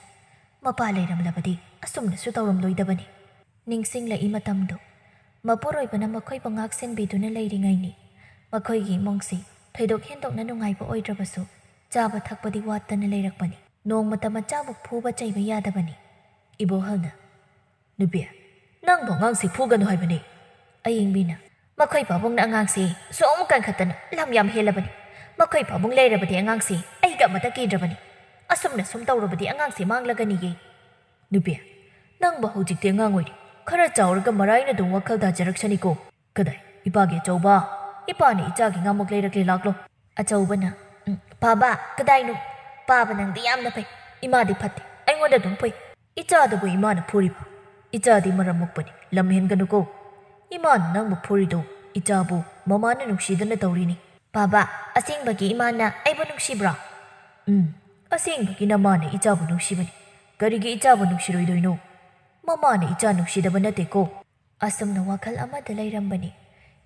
ꯃꯄꯥ ꯂꯩꯔꯝꯂꯕꯗꯤ ꯑꯁꯨꯝꯅꯁꯨ ꯇꯧꯔꯝꯂꯣꯏꯗꯕꯅꯤ꯫" ꯅꯤꯡꯁꯤꯡꯂꯛꯏ ꯃꯇꯝꯗꯨ꯫ ꯃꯄꯨꯔꯣꯏꯕꯅ ꯃꯈꯣꯏꯕꯨ ꯉꯥꯛ ꯁꯦꯟꯕꯤꯗꯨꯅ ꯂꯩꯔꯤꯉꯩꯅꯤ꯫ ꯃꯈꯣꯏꯒꯤ ꯏꯃꯨꯡꯁꯤ ꯊꯣꯏꯗꯣꯛ ꯍꯦꯟꯗꯣꯛꯅ ꯅꯨꯡꯉꯥꯏꯕ ꯑꯣꯏꯗ꯭ꯔꯕꯁꯨ ꯆꯥꯕ ꯊꯛꯄꯗꯤ ꯋꯥꯠꯇꯅ ꯂꯩꯔꯛꯄꯅꯤ꯫ ꯅꯣꯡꯃꯇ ꯃꯆꯥꯕꯨ ꯐꯨꯕ ꯆꯩꯕ ꯌꯥꯗꯕꯅꯤ꯫ ꯏꯕꯣꯍꯜꯅ, "ꯅꯨꯄꯤ, ꯅꯪꯕꯨ ꯑꯉꯥꯡꯁꯤ ꯐꯨꯒꯅꯨ ꯍꯥꯏꯕꯅꯤ꯫" ꯑꯌꯤꯡꯕꯤꯅ, "ꯃꯈꯣꯏ ꯄꯥꯕꯨꯡꯅ ꯑꯉꯥꯡꯁꯤ ꯁꯨꯝ ꯀꯟꯈꯠꯇꯅ ꯂꯝ ꯌꯥꯝ ꯍꯦꯜꯂꯕꯅꯤ꯫ ꯃꯈꯣꯏ ꯄꯥꯕꯨꯡ ꯂꯩꯔꯕꯗꯤ ꯑꯉꯥꯡꯁꯤ ꯑꯩꯒ ꯑꯃꯠꯇ ꯀꯤꯗ꯭ꯔꯕꯅꯤ꯫ ꯑꯁꯨꯝꯅ ꯁꯨꯝ ꯇꯧꯔꯕꯗꯤ ꯑꯉꯥꯡꯁꯤ ꯃꯥꯡꯂꯒꯅꯤꯌꯦ꯫" "ꯅꯨꯄꯤ, ꯅꯪꯕꯨ ꯍꯧꯖꯤꯛꯇꯤ ꯑꯉꯥꯡ ꯑꯣꯏꯔꯤ꯫ ꯈꯔ ꯆꯥꯎꯔꯒ ꯃꯔꯥꯏꯅ ꯑꯗꯨꯝ ꯋꯥꯈꯜ ꯇꯥꯖꯔꯛꯁꯅꯤꯀꯣ꯫" "ꯀꯗꯥꯏ, ꯏꯄꯥꯒꯤ ꯑꯆꯧꯕ? ꯏꯄꯥꯅ ꯏꯆꯥꯒꯤ ꯉꯥꯃꯨꯛ ꯂꯩꯔꯛꯂꯦ ꯂꯥꯛꯂꯣ꯫" ꯑꯆꯧꯕꯅ, "ꯎꯝ, ꯄꯥꯕ, ꯀꯗꯥꯏꯅꯣ? ꯄꯥꯕ ꯅꯪꯗꯤ ꯌꯥꯝꯅ ꯐꯩ꯫ ꯏꯃꯥꯗꯤ ꯐꯠꯇꯦ, ꯑꯩꯉꯣꯟꯗ ꯑꯗꯨꯝ ꯐꯨꯏ꯫ ꯏꯆꯥꯗꯕꯨ ꯏꯃꯥꯅ ꯐꯨꯔꯤꯕ? ꯏꯆꯥꯗꯤ ꯃꯔꯝ ꯃꯣꯛꯄꯅꯤ, ꯂꯝ ꯍꯦꯟꯒꯅꯨꯀꯣ꯫ ꯏꯃꯥꯅ ꯅꯪꯕꯨ ꯐꯨꯔꯤꯗꯣ ꯏꯆꯥꯕꯨ ꯃꯃꯥꯅ ꯅꯨꯡꯁꯤꯗꯅ ꯇꯧꯔꯤꯅꯤ꯫" "ꯄꯥꯕ, ꯑꯁꯦꯡꯕꯒꯤ ꯏꯃꯥꯅ ꯑꯩꯕꯨ ꯅꯨꯡꯁꯤꯕ꯭ꯔꯣ?" "ꯎꯝ, ꯑꯁꯦꯡꯕꯒꯤ ꯅꯃꯥꯅ ꯏꯆꯥꯕꯨ ꯅꯨꯡꯁꯤꯕꯅꯤ꯫ ꯀꯔꯤꯒꯤ ꯏꯆꯥꯕꯨ ꯅꯨꯡꯁꯤꯔꯣꯏꯗꯣꯏꯅꯣ? ꯃꯃꯥꯅ ꯏꯆꯥ ꯅꯨꯡꯁꯤꯗꯕ ꯅꯠꯇꯦꯀꯣ꯫" ꯑꯁꯨꯝꯅ ꯋꯥꯈꯜ ꯑꯃꯗ ꯂꯩꯔꯝꯕꯅꯤ꯫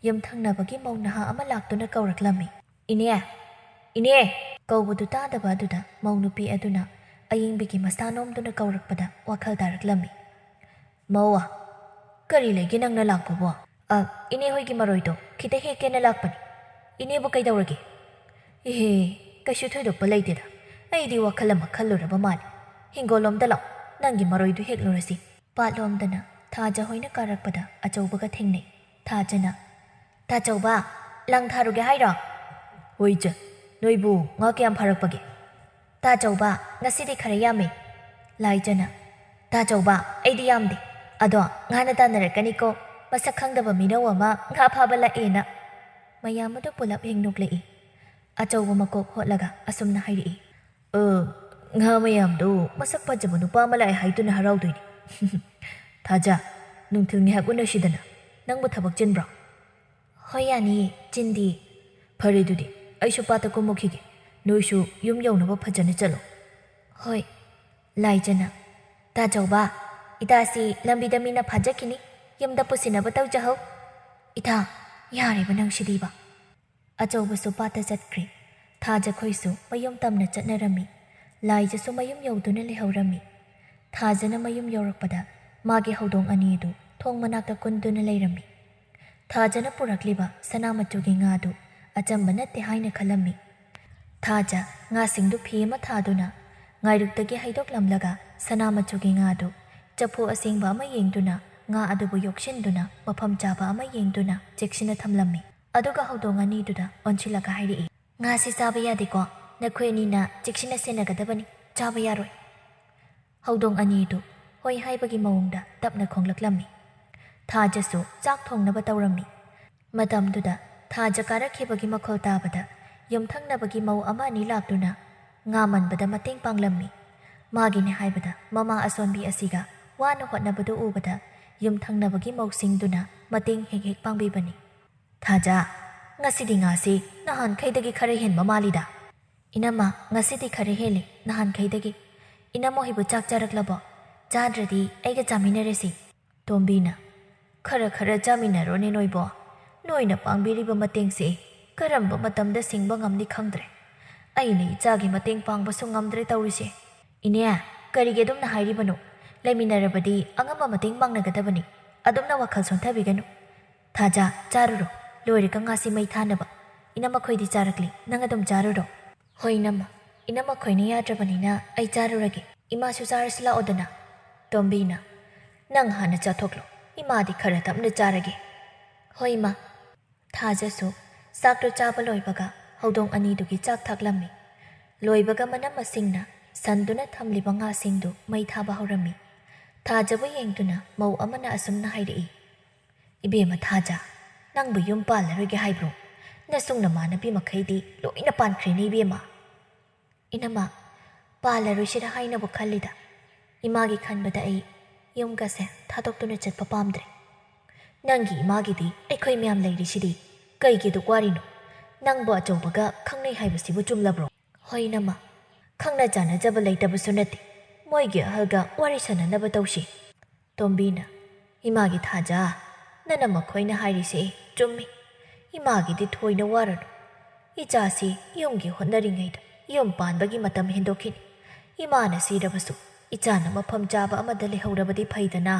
ꯌꯨꯝꯊꯪꯅꯕꯒꯤ ꯃꯧ ꯅꯍꯥ ꯑꯃ ꯂꯥꯛꯇꯨꯅ ꯀꯧꯔꯛꯂꯝꯃꯤ꯫ "ꯏꯅꯦ! ꯏꯅꯦ!" ꯀꯧꯕꯗꯨ ꯇꯥꯗꯕ ꯑꯗꯨꯗ ꯃꯧ ꯅꯨꯄꯤ ꯑꯗꯨꯅ ꯑꯌꯤꯡꯕꯤꯒꯤ ꯃꯁꯥ ꯅꯣꯝꯗꯨꯅ ꯀꯧꯔꯛꯄꯗ ꯋꯥꯈꯜ ꯇꯥꯔꯛꯂꯝꯃꯤ꯫ "ꯃꯧ, ꯀꯔꯤ ꯂꯩꯒꯦ ꯅꯪꯅ ꯂꯥꯛꯄꯕꯣ?" "ꯑ, ꯏꯅꯦ ꯍꯣꯏꯒꯤ ꯃꯔꯣꯏꯗꯣ ꯈꯤꯇ ꯍꯦꯛꯀꯦꯅ ꯂꯥꯛꯄꯅꯤ꯫ ꯏꯅꯦꯕꯨ ꯀꯩꯗꯧꯔꯒꯦ?" "ꯏꯍꯦ, ꯀꯩꯁꯨ ꯊꯣꯏꯗꯣꯛꯄ ꯂꯩꯇꯦꯗ꯫ ꯑꯩꯗꯤ ꯋꯥꯈꯜ ꯑꯃ ꯈꯜꯂꯨꯔꯕ ꯃꯥꯜꯂꯦ꯫ ꯍꯤꯡꯒꯣꯜꯂꯣꯝꯗ ꯂꯥꯛꯑꯣ, ꯅꯪꯒꯤ ꯃꯔꯣꯏꯗꯨ ꯍꯦꯛꯂꯨꯔꯁꯤ꯫" ꯄꯥꯠꯂꯣꯝꯗꯅ ꯊꯥꯖ ꯍꯣꯏꯅ ꯀꯥꯔꯛꯄꯗ ꯑꯆꯧꯕꯒ ꯊꯦꯡꯅꯩ꯫ ꯊꯥꯖꯅ, "ꯇꯥꯆꯧꯕ, ꯂꯪ ꯊꯥꯔꯨꯒꯦ ꯍꯥꯏꯔꯣ?" "ꯍꯣꯏ ꯏꯆꯟ, ꯅꯣꯏꯕꯨ ꯉꯥ ꯀꯌꯥꯝ ꯐꯥꯔꯛꯄꯒꯦ?" "ꯇꯥꯆꯧꯕ, ꯉꯁꯤꯗꯤ ꯈꯔ ꯌꯥꯝꯃꯤ꯫" ꯂꯥꯏꯖꯅ, "ꯇꯥꯆꯧꯕ, ꯑꯩꯗꯤ ꯌꯥꯝꯗꯦ꯫ ꯑꯗꯣ ꯉꯥꯅ ꯇꯥꯟꯅꯔꯛꯀꯅꯤꯀꯣ, ꯃꯁꯛ ꯈꯪꯗꯕ ꯃꯤꯅꯧ ꯑꯃ ꯉꯥ ꯐꯥꯕ ꯂꯥꯛꯑꯦꯅ꯫" ꯃꯌꯥꯝ ꯑꯗꯨ ꯄꯨꯂꯞ ꯍꯦꯛ ꯅꯣꯛꯂꯛꯏ꯫ ꯑꯆꯧꯕ ꯃꯀꯣꯛ ꯍꯣꯠꯂꯒ ꯑꯁꯨꯝꯅ ꯍꯥꯏꯔꯛꯏ, "ꯑ, ꯉꯥ ꯃꯌꯥꯝꯗꯨ ꯃꯁꯛ ꯐꯖꯕ ꯅꯨꯄꯥ ꯑꯃ ꯂꯥꯛꯑꯦ ꯍꯥꯏꯗꯨꯅ ꯍꯔꯥꯎꯗꯣꯏꯅꯤ꯫ ꯊꯥꯖ, ꯅꯨꯡꯊꯤꯜ ꯉꯥꯏꯍꯥꯛ ꯎꯅꯁꯤꯗꯅ, ꯅꯪꯕꯨ ꯊꯕꯛ ꯆꯤꯟꯕ꯭ꯔꯣ?" "ꯍꯣꯏ, ꯌꯥꯅꯤꯌꯦ, ꯆꯤꯟꯗꯤꯌꯦ꯫" "ꯐꯔꯦ ꯑꯗꯨꯗꯤ, ꯑꯩꯁꯨ ꯄꯥꯠꯇ ꯀꯨꯝꯃꯨꯈꯤꯒꯦ꯫ ꯅꯣꯏꯁꯨ ꯌꯨꯝ ꯌꯧꯅꯕ ꯐꯖꯅ ꯆꯠꯂꯣ꯫" "ꯍꯣꯏ꯫" ꯂꯥꯏꯖꯅ, "ꯇꯥꯆꯧꯕ, ꯏꯇꯥꯁꯤ ꯂꯝꯕꯤꯗ ꯃꯤꯅ ꯐꯥꯖꯈꯤꯅꯤ, ꯌꯨꯝꯗ ꯄꯨꯁꯤꯟꯅꯕ ꯇꯧꯖꯍꯧ꯫" "ꯏꯇꯥ, ꯌꯥꯔꯦꯕ ꯅꯪꯁꯤꯗꯤꯕ꯫" ꯑꯆꯧꯕꯁꯨ ꯄꯥꯠꯇ ꯆꯠꯈ꯭ꯔꯦ꯫ ꯊꯥꯖꯈꯣꯏꯁꯨ ꯃꯌꯨꯝ ꯇꯝꯅ ꯆꯠꯅꯔꯝꯃꯤ꯫ ꯂꯥꯏꯖꯁꯨ ꯃꯌꯨꯝ ꯌꯧꯗꯨꯅ ꯂꯩꯍꯧꯔꯝꯃꯤ꯫ ꯊꯥꯖꯅ ꯃꯌꯨꯝ ꯌꯧꯔꯛꯄꯗ ꯃꯥꯒꯤ ꯍꯧꯗꯣꯡ ꯑꯅꯤ ꯑꯗꯨ ꯊꯣꯡ ꯃꯅꯥꯛꯇ ꯀꯨꯟꯗꯨꯅ ꯂꯩꯔꯝꯃꯤ꯫ ꯊꯥꯖꯅ ꯄꯨꯔꯛꯂꯤꯕ ꯁꯅꯥ ꯃꯆꯨꯒꯤ ꯉꯥꯗꯨ ꯑꯆꯝꯕ ꯅꯠꯇꯦ ꯍꯥꯏꯅ ꯈꯜꯂꯝꯃꯤ꯫ ꯊꯥꯖ ꯉꯥꯁꯤꯡꯗꯨ ꯐꯤ ꯑꯃ ꯊꯥꯗꯨꯅ ꯉꯥꯏꯔꯨꯛꯇꯒꯤ ꯍꯩꯗꯣꯛꯂꯝꯂꯒ ꯁꯅꯥ ꯃꯆꯨꯒꯤ ꯉꯥꯗꯨ ꯆꯐꯨ ꯑꯁꯦꯡꯕ ꯑꯃ ꯌꯦꯡꯗꯨꯅ ꯉꯥ ꯑꯗꯨꯕꯨ ꯌꯣꯛꯁꯤꯟꯗꯨꯅ ꯃꯐꯝ ꯆꯥꯕ ꯑꯃ ꯌꯦꯡꯗꯨꯅ ꯆꯦꯛꯁꯤꯟꯅ ꯊꯝꯂꯝꯃꯤ꯫ ꯑꯗꯨꯒ ꯍꯧꯗꯣꯡ ꯑꯅꯤꯗꯨꯗ ꯑꯣꯟꯁꯤꯜꯂꯒ ꯍꯥꯏꯔꯛꯏ, "ꯉꯥꯁꯤ ꯆꯥꯕ ꯌꯥꯗꯦꯀꯣ, ꯅꯈꯣꯏ ꯑꯅꯤꯅ ꯆꯦꯛꯁꯤꯟꯅ ꯁꯦꯟꯅꯒꯗꯕꯅꯤ, ꯆꯥꯕ ꯌꯥꯔꯣꯏ꯫" ꯍꯧꯗꯣꯡ ꯑꯅꯤꯗꯨ ꯍꯣꯏ ꯍꯥꯏꯕꯒꯤ ꯃꯑꯣꯡꯗ ꯇꯞꯅ ꯈꯣꯡꯂꯛꯂꯝꯃꯤ꯫ ꯊꯥꯖꯁꯨ ꯆꯥꯛ ꯊꯣꯡꯅꯕ ꯇꯧꯔꯝꯃꯤ꯫ ꯃꯇꯝꯗꯨꯗ ꯊꯥꯖ ꯀꯥꯔꯛꯈꯤꯕꯒꯤ ꯃꯈꯣꯜ ꯇꯥꯕꯗ ꯌꯨꯝꯊꯪꯅꯕꯒꯤ ꯃꯧ ꯑꯃ ꯑꯅꯤ ꯂꯥꯛꯇꯨꯅ ꯉꯥ ꯃꯟꯕꯗ ꯃꯇꯦꯡ ꯄꯥꯡꯂꯝꯃꯤ꯫ ꯃꯥꯒꯤꯅꯤ ꯍꯥꯏꯕꯗ ꯃꯃꯥ ꯑꯁꯣꯟꯕꯤ ꯑꯁꯤꯒ ꯋꯥꯅ ꯍꯣꯠꯅꯕꯗꯨ ꯎꯕꯗ ꯌꯨꯝꯊꯪꯅꯕꯒꯤ ꯃꯧꯁꯤꯡꯗꯨꯅ ꯃꯇꯦꯡ ꯍꯦꯛ ꯍꯦꯛ ꯄꯥꯡꯕꯤꯕꯅꯤ꯫ "ꯊꯥꯖ, ꯉꯁꯤꯗꯤ ꯉꯥꯁꯤ ꯅꯍꯥꯟꯈꯩꯗꯒꯤ ꯈꯔ ꯍꯦꯟꯕ ꯃꯥꯜꯂꯤꯗ?" "ꯏꯅꯝꯃ, ꯉꯁꯤꯗꯤ ꯈꯔ ꯍꯦꯜꯂꯤ ꯅꯍꯥꯟꯈꯩꯗꯒꯤ꯫ ꯏꯅꯝꯃ ꯍꯣꯏꯕꯨ ꯆꯥꯛ ꯆꯥꯔꯛꯂꯕꯣ? ꯆꯥꯗ꯭ꯔꯗꯤ ꯑꯩꯒ ꯆꯥꯃꯤꯟꯅꯔꯁꯤ꯫" ꯇꯣꯝꯕꯤꯅ, "ꯈꯔ ꯈꯔ ꯆꯥꯃꯤꯟꯅꯔꯣꯅꯦ ꯅꯣꯏꯕꯣ꯫ ꯅꯣꯏꯅ ꯄꯥꯡꯕꯤꯔꯤꯕ ꯃꯇꯦꯡꯁꯦ ꯀꯔꯝꯕ ꯃꯇꯝꯗ ꯁꯤꯡꯕ ꯉꯝꯅꯤ ꯈꯪꯗ꯭ꯔꯦ꯫ ꯑꯩꯅ ꯏꯆꯥꯒꯤ ꯃꯇꯦꯡ ꯄꯥꯡꯕꯁꯨ ꯉꯝꯗ꯭ꯔꯦ ꯇꯧꯔꯤꯁꯦ꯫" "ꯏꯅꯦ, ꯀꯔꯤꯒꯤ ꯑꯗꯨꯝꯅ ꯍꯥꯏꯔꯤꯕꯅꯣ? ꯂꯩꯃꯤꯟꯅꯔꯕꯗꯤ ꯑꯉꯝꯕ ꯃꯇꯦꯡ ꯄꯥꯡꯅꯒꯗꯕꯅꯤ꯫ ꯑꯗꯨꯝꯅ ꯋꯥꯈꯜ ꯁꯣꯟꯊꯕꯤꯒꯅꯨ꯫ ꯊꯥꯖ, ꯆꯥꯔꯨꯔꯣ꯫ ꯂꯣꯏꯔꯒ ꯉꯥꯁꯤ ꯃꯩ ꯊꯥꯅꯕ꯫ ꯏꯅꯝꯃ ꯈꯣꯏꯗꯤ ꯆꯥꯔꯛꯂꯤ, ꯅꯪ ꯑꯗꯨꯝ ꯆꯥꯔꯨꯔꯣ꯫" "ꯍꯣꯏ ꯏꯅꯝꯃ, ꯏꯅꯝꯃ ꯈꯣꯏꯅ ꯌꯥꯗ꯭ꯔꯕꯅꯤꯅ ꯑꯩ ꯆꯥꯔꯨꯔꯒꯦ꯫ ꯏꯃꯥꯁꯨ ꯆꯥꯔꯁꯤ ꯂꯥꯛꯑꯣꯗꯅ꯫" ꯇꯣꯝꯕꯤꯅ, "ꯅꯪ ꯍꯥꯟꯅ ꯆꯥꯊꯣꯛꯂꯣ, ꯏꯃꯥꯗꯤ ꯈꯔ ꯇꯞꯅ ꯆꯥꯔꯒꯦ꯫" "ꯍꯣꯏ ꯏꯃꯥ꯫" ꯊꯥꯖꯁꯨ ꯆꯥꯛꯇꯨ ꯆꯥꯕ ꯂꯣꯏꯕꯒ ꯍꯧꯗꯣꯡ ꯑꯅꯤꯗꯨꯒꯤ ꯆꯥꯛ ꯊꯥꯛꯂꯝꯃꯤ꯫ ꯂꯣꯏꯕꯒ ꯃꯅꯝ ꯃꯁꯤꯡꯅ ꯁꯟꯗꯨꯅ ꯊꯝꯂꯤꯕ ꯉꯥꯁꯤꯡꯗꯨ ꯃꯩ ꯊꯥꯕ ꯍꯧꯔꯝꯃꯤ꯫ ꯊꯥꯖꯕꯨ ꯌꯦꯡꯗꯨꯅ ꯃꯧ ꯑꯃꯅ ꯑꯁꯨꯝꯅ ꯍꯥꯏꯔꯛꯏ, "ꯏꯕꯦꯝꯃ ꯊꯥꯖ, ꯅꯪꯕꯨ ꯌꯨꯝ ꯄꯥꯜꯂꯔꯣꯏꯒꯦ ꯍꯥꯏꯕ꯭ꯔꯣ? ꯅꯁꯨꯡ ꯅꯃꯥꯟꯅꯕꯤ ꯃꯈꯩꯗꯤ ꯂꯣꯏꯅ ꯄꯥꯟꯈ꯭ꯔꯦꯅꯦ ꯏꯕꯦꯝꯃ꯫" "ꯏꯅꯝꯃ, ꯄꯥꯜꯂꯔꯣꯏꯁꯤꯔ ꯍꯥꯏꯅꯕꯨ ꯈꯜꯂꯤꯗ꯫ ꯏꯃꯥꯒꯤ ꯈꯟꯕꯗ ꯑꯩ ꯌꯨꯝꯒꯁꯦ ꯊꯥꯗꯣꯛꯇꯨꯅ ꯆꯠꯄ ꯄꯥꯝꯗ꯭ꯔꯦ꯫" "ꯅꯪꯒꯤ ꯏꯃꯥꯒꯤꯗꯤ ꯑꯩꯈꯣꯏ ꯃꯌꯥꯝ ꯂꯩꯔꯤꯁꯤꯗꯤ, ꯀꯩꯒꯤ ꯑꯗꯨꯛ ꯋꯥꯔꯤꯅꯣ? ꯅꯪꯕꯨ ꯑꯆꯧꯕꯒ ꯈꯪꯅꯩ ꯍꯥꯏꯕꯁꯤꯕꯨ ꯆꯨꯝꯂꯕ꯭ꯔꯣ?" "ꯍꯣꯏ ꯏꯅꯝꯃ, ꯈꯪꯅ ꯆꯥꯟꯅꯖꯕ ꯂꯩꯇꯕꯁꯨ ꯅꯠꯇꯦ, ꯃꯣꯏꯒꯤ ꯑꯍꯜꯒ ꯋꯥꯔꯤ ꯁꯥꯟꯅꯅꯕ ꯇꯧꯁꯤ꯫" ꯇꯣꯝꯕꯤꯅ, "ꯏꯃꯥꯒꯤ ꯊꯥꯖ, ꯅꯅꯝꯃ ꯈꯣꯏꯅ ꯍꯥꯏꯔꯤꯁꯦ ꯆꯨꯝꯃꯤ꯫ ꯏꯃꯥꯒꯤꯗꯤ ꯊꯣꯏꯅ ꯋꯥꯔꯨꯅꯨ꯫ ꯏꯆꯥꯁꯤ ꯌꯨꯝꯒꯤ ꯍꯣꯠꯅꯔꯤꯉꯩꯗ ꯌꯨꯝ ꯄꯥꯟꯕꯒꯤ ꯃꯇꯝ ꯍꯦꯟꯗꯣꯛꯈꯤꯅꯤ꯫ ꯏꯃꯥꯅ ꯁꯤꯔꯕꯁꯨ ꯏꯆꯥꯅ ꯃꯐꯝ ꯆꯥꯕ ꯑꯃꯗ ꯂꯩꯍꯧꯔꯕꯗꯤ ꯐꯩꯗꯅ꯫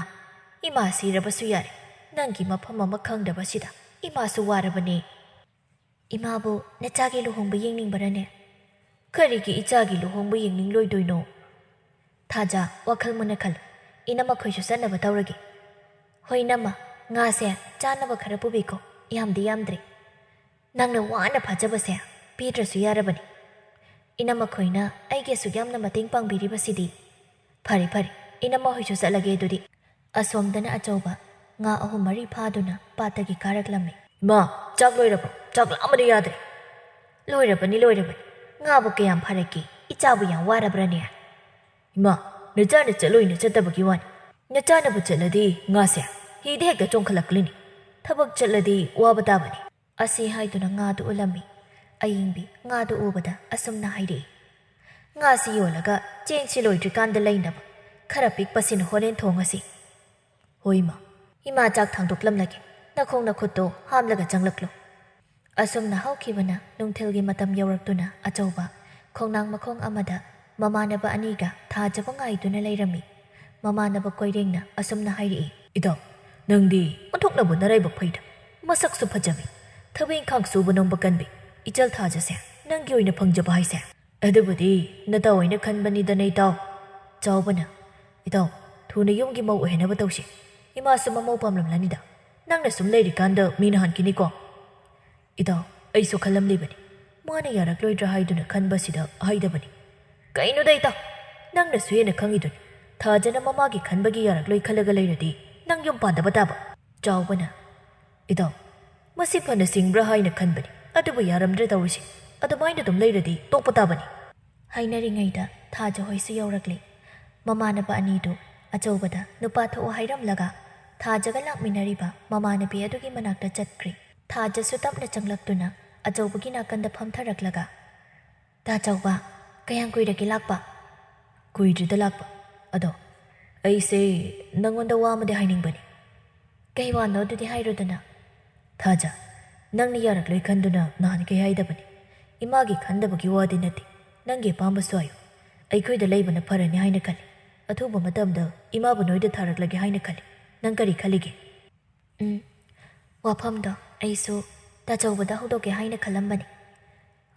ꯏꯃꯥ ꯁꯤꯔꯕꯁꯨ ꯌꯥꯔꯦ, ꯅꯪꯒꯤ ꯃꯐꯝ ꯑꯃ ꯈꯪꯗꯕꯁꯤꯗ ꯏꯃꯥꯁꯨ ꯋꯥꯔꯕꯅꯦ꯫ ꯏꯃꯥꯕꯨ ꯅꯆꯥꯒꯤ ꯂꯨꯍꯣꯡꯕ ꯌꯦꯡꯅꯤꯡꯕꯔꯅꯦ? ꯀꯔꯤꯒꯤ ꯏꯆꯥꯒꯤ ꯂꯨꯍꯣꯡꯕ ꯌꯦꯡꯅꯤꯡꯂꯣꯏꯗꯣꯏꯅꯣ? ꯊꯥꯖ ꯋꯥꯈꯜ ꯃꯨꯟꯅ ꯈꯜꯂꯨ꯫ ꯏꯅꯝꯃꯈꯣꯏꯁꯨ ꯆꯠꯅꯕ ꯇꯧꯔꯒꯦ꯫ ꯍꯣꯏ ꯏꯅꯝꯃ, ꯉꯥꯁꯦ ꯆꯥꯅꯕ ꯈꯔ ꯄꯨꯕꯤꯀꯣ, ꯌꯥꯝꯗꯤ ꯌꯥꯝꯗ꯭ꯔꯦ꯫ ꯅꯪꯅ ꯋꯥꯅ ꯐꯥꯖꯕꯁꯦ ꯄꯤꯗ꯭ꯔꯁꯨ ꯌꯥꯔꯕꯅꯤ꯫ ꯏꯅꯝꯃꯈꯣꯏꯅ ꯑꯩꯒꯤ ꯑꯁꯨꯛ ꯌꯥꯝꯅ ꯃꯇꯦꯡ ꯄꯥꯡꯕꯤꯔꯤꯕꯁꯤꯗꯤ꯫ ꯐꯔꯦ ꯐꯔꯦ, ꯏꯅꯝꯃ ꯍꯣꯏꯁꯨ ꯆꯠꯂꯒꯦ ꯑꯗꯨꯗꯤ꯫ ꯑꯁꯣꯝꯗꯅ ꯑꯆꯧꯕ ꯉꯥ ꯑꯍꯨꯝ ꯃꯔꯤ ꯐꯥꯗꯨꯅ ꯄꯥꯠꯇꯒꯤ ꯀꯥꯔꯛꯂꯝꯃꯤ꯫ "ꯏꯃꯥ, ꯆꯥꯛ ꯂꯣꯏꯔꯕꯣ? ꯆꯥꯛ ꯂꯥꯝꯕꯅ ꯌꯥꯗ꯭ꯔꯦ꯫" "ꯂꯣꯏꯔꯕꯅꯤ, ꯂꯣꯏꯔꯕꯅꯤ꯫ ꯉꯥꯕꯨ ꯀꯌꯥꯝ ꯐꯥꯔꯛꯀꯦ? ꯏꯆꯥꯕꯨ ꯌꯥꯝ ꯋꯥꯔꯕ꯭ꯔꯅꯦ?" "ꯏꯃꯥ, ꯅꯆꯥꯅ ꯆꯠꯂꯣꯏꯅ ꯆꯠꯇꯕꯒꯤ ꯋꯥꯅꯤ꯫ ꯅꯆꯥꯅꯕꯨ ꯆꯠꯂꯗꯤ ꯉꯥꯁꯦ ꯍꯤꯗ ꯍꯦꯛꯇ ꯆꯣꯡꯈꯠꯂꯛꯂꯤꯅꯤ꯫ ꯊꯕꯛ ꯆꯠꯂꯗꯤ ꯋꯥꯕ ꯇꯥꯕꯅꯤ꯫" ꯑꯁꯤ ꯍꯥꯏꯗꯨꯅ ꯉꯥꯗꯨ ꯎꯠꯂꯝꯃꯤ꯫ ꯑꯌꯤꯡꯕꯤ ꯉꯥꯗꯨ ꯎꯕꯗ ꯑꯁꯨꯝꯅ ꯍꯥꯏꯔꯛꯏ, "ꯉꯥꯁꯤ ꯌꯣꯜꯂꯒ ꯆꯦꯡꯁꯤ ꯂꯣꯏꯗ꯭ꯔꯤꯀꯥꯟꯗ ꯂꯩꯅꯕ ꯈꯔ ꯄꯤꯛꯄꯁꯤꯅ ꯍꯣꯔꯦꯟ ꯊꯣꯡꯉꯁꯤ꯫" "ꯍꯣꯏ, ꯏꯃꯥ꯫" "ꯏꯃꯥ, ꯆꯥꯛ ꯊꯥꯡꯗꯣꯛꯂꯝꯂꯒꯦ꯫ ꯅꯈꯣꯡ ꯅꯈꯨꯠꯇꯣ ꯍꯥꯝꯂꯒ ꯆꯪꯂꯛꯂꯣ꯫" ꯑꯁꯨꯝꯅ ꯍꯧꯈꯤꯕꯅ ꯅꯨꯡꯊꯤꯜꯒꯤ ꯃꯇꯝ ꯌꯧꯔꯛꯇꯨꯅ ꯑꯆꯧꯕ ꯈꯣꯡꯅꯥꯡ ꯃꯈꯣꯡ ꯑꯃꯗ ꯃꯃꯥꯟꯅꯕ ꯑꯅꯤꯒ ꯊꯥꯖꯕ ꯉꯥꯏꯗꯨꯅ ꯂꯩꯔꯝꯃꯤ꯫ ꯃꯃꯥꯟꯅꯕ ꯀꯣꯏꯔꯦꯡꯅ ꯑꯁꯨꯝꯅ ꯍꯥꯏꯔꯛꯏ, "ꯏꯇꯥꯎ, ꯅꯪꯗꯤ ꯑꯣꯟꯊꯣꯛꯅꯕꯨ ꯅꯔꯥꯏꯕꯛ ꯐꯩꯗ꯫ ꯃꯁꯛꯁꯨ ꯐꯖꯕꯤ, ꯊꯕꯛ ꯏꯪꯈꯥꯡ ꯁꯨꯕ ꯅꯣꯝꯕ ꯀꯟꯕꯤ, ꯏꯆꯜ ꯊꯥꯖꯁꯦ ꯅꯪꯒꯤ ꯑꯣꯏꯅ ꯐꯪꯖꯕ ꯍꯥꯏꯁꯦ꯫ ꯑꯗꯨꯕꯨꯗꯤ ꯅꯇꯥꯎ ꯑꯣꯏꯅ ꯈꯟꯕꯅꯤꯗꯅ ꯏꯇꯥꯎ꯫" ꯆꯥꯎꯕꯅ, "ꯏꯇꯥꯎ, ꯊꯨꯅ ꯌꯨꯝꯒꯤ ꯃꯧ ꯑꯣꯏꯍꯟꯅꯕ ꯇꯧꯁꯤ꯫ ꯏꯃꯥꯁꯨ ꯃꯃꯧ ꯄꯥꯝꯂꯝꯂꯅꯤꯗ꯫ ꯅꯪꯅ ꯁꯨꯝ ꯂꯩꯔꯤꯀꯥꯟꯗ ꯃꯤꯅ ꯍꯟꯈꯤꯅꯤꯀꯣ꯫" "ꯏꯇꯥꯎ, ꯑꯩꯁꯨ ꯈꯜꯂꯝꯂꯤꯕꯅꯤ꯫ ꯃꯥꯅ ꯌꯥꯔꯛꯂꯣꯏꯗ꯭ꯔꯥ ꯍꯥꯏꯗꯨꯅ ꯈꯟꯕꯁꯤꯗ ꯍꯥꯏꯗꯕꯅꯤ꯫" "ꯀꯩꯅꯣꯗ ꯏꯇꯥꯎ, ꯅꯪꯅꯁꯨ ꯍꯦꯟꯅ ꯈꯪꯉꯤꯗꯨꯅꯤ꯫ ꯊꯥꯖꯅ ꯃꯃꯥꯒꯤ ꯈꯟꯕꯒꯤ ꯌꯥꯔꯛꯂꯣꯏ ꯈꯜꯂꯒ ꯂꯩꯔꯗꯤ ꯅꯪ ꯌꯨꯝ ꯄꯥꯟꯗꯕ ꯇꯥꯕ꯫" ꯆꯥꯎꯕꯅ, "ꯏꯇꯥꯎ, ꯃꯁꯤ ꯐꯅ ꯁꯤꯡꯕ꯭ꯔꯥ ꯍꯥꯏꯅ ꯈꯟꯕꯅꯤ, ꯑꯗꯨꯕꯨ ꯌꯥꯔꯝꯗ꯭ꯔꯦ ꯇꯧꯔꯤꯁꯦ꯫ ꯑꯗꯨꯃꯥꯏꯅ ꯑꯗꯨꯝ ꯂꯩꯔꯗꯤ ꯇꯣꯛꯄ ꯇꯥꯕꯅꯤ꯫" ꯍꯥꯏꯅꯔꯤꯉꯩꯗ ꯊꯥꯖ ꯍꯣꯏꯁꯨ ꯌꯧꯔꯛꯂꯦ꯫ ꯃꯃꯥꯟꯅꯕ ꯑꯅꯤꯗꯨ ꯑꯆꯧꯕꯗ ꯅꯨꯄꯥ ꯊꯣꯛꯑꯣ ꯍꯥꯏꯔꯝꯂꯒ ꯊꯥꯖꯒ ꯂꯥꯛꯃꯤꯟꯅꯔꯤꯕ ꯃꯃꯥꯟꯅꯕꯤ ꯑꯗꯨꯒꯤ ꯃꯅꯥꯛꯇ ꯆꯠꯈ꯭ꯔꯦ꯫ ꯊꯥꯖꯁꯨ ꯇꯞꯅ ꯆꯪꯂꯛꯇꯨꯅ ꯑꯆꯧꯕꯒꯤ ꯅꯥꯀꯟꯗ ꯐꯝꯊꯔꯛꯂꯒ, "ꯇꯥ ꯆꯥꯎꯕ, ꯀꯌꯥꯝ ꯀꯨꯏꯔꯒꯦ ꯂꯥꯛꯄ?" "ꯀꯨꯏꯗ꯭ꯔꯤꯗ ꯂꯥꯛꯄ꯫ ꯑꯗꯣ ꯑꯩꯁꯦ ꯅꯪꯉꯣꯟꯗ ꯋꯥ ꯑꯃꯗꯤ ꯍꯥꯏꯅꯤꯡꯕꯅꯤ꯫" "ꯀꯩ ꯋꯥꯅꯣ ꯑꯗꯨꯗꯤ ꯍꯥꯏꯔꯨꯗꯅ?" "ꯊꯥꯖ, ꯅꯪꯅ ꯌꯥꯔꯛꯂꯣꯏ ꯈꯟꯗꯨꯅ ꯅꯍꯥꯟꯈꯩ ꯍꯥꯏꯗꯕꯅꯤ꯫ ꯏꯃꯥꯒꯤ ꯈꯟꯗꯕꯒꯤ ꯋꯥꯗꯤ ꯅꯠꯇꯦ꯫ ꯅꯪꯒꯤ ꯑꯄꯥꯝꯕꯁꯨ ꯍꯥꯏꯌꯨ꯫ ꯑꯩꯈꯣꯏꯗ ꯂꯩꯕꯅ ꯐꯔꯅꯤ ꯍꯥꯏꯅ ꯈꯜꯂꯤ꯫ ꯑꯊꯨꯕ ꯃꯇꯝꯗ ꯏꯃꯥꯕꯨ ꯅꯣꯏꯗ ꯊꯥꯔꯛꯂꯒꯦ ꯍꯥꯏꯅ ꯈꯜꯂꯤ꯫ ꯅꯪ ꯀꯔꯤ ꯈꯜꯂꯤꯒꯦ?" ꯎꯝ, ꯋꯥꯐꯝꯗꯣ ꯑꯩꯁꯨ ꯇꯥꯆꯧꯕꯗ ꯍꯧꯗꯣꯛꯀꯦ ꯍꯥꯏꯅ ꯈꯜꯂꯝꯕꯅꯤ꯫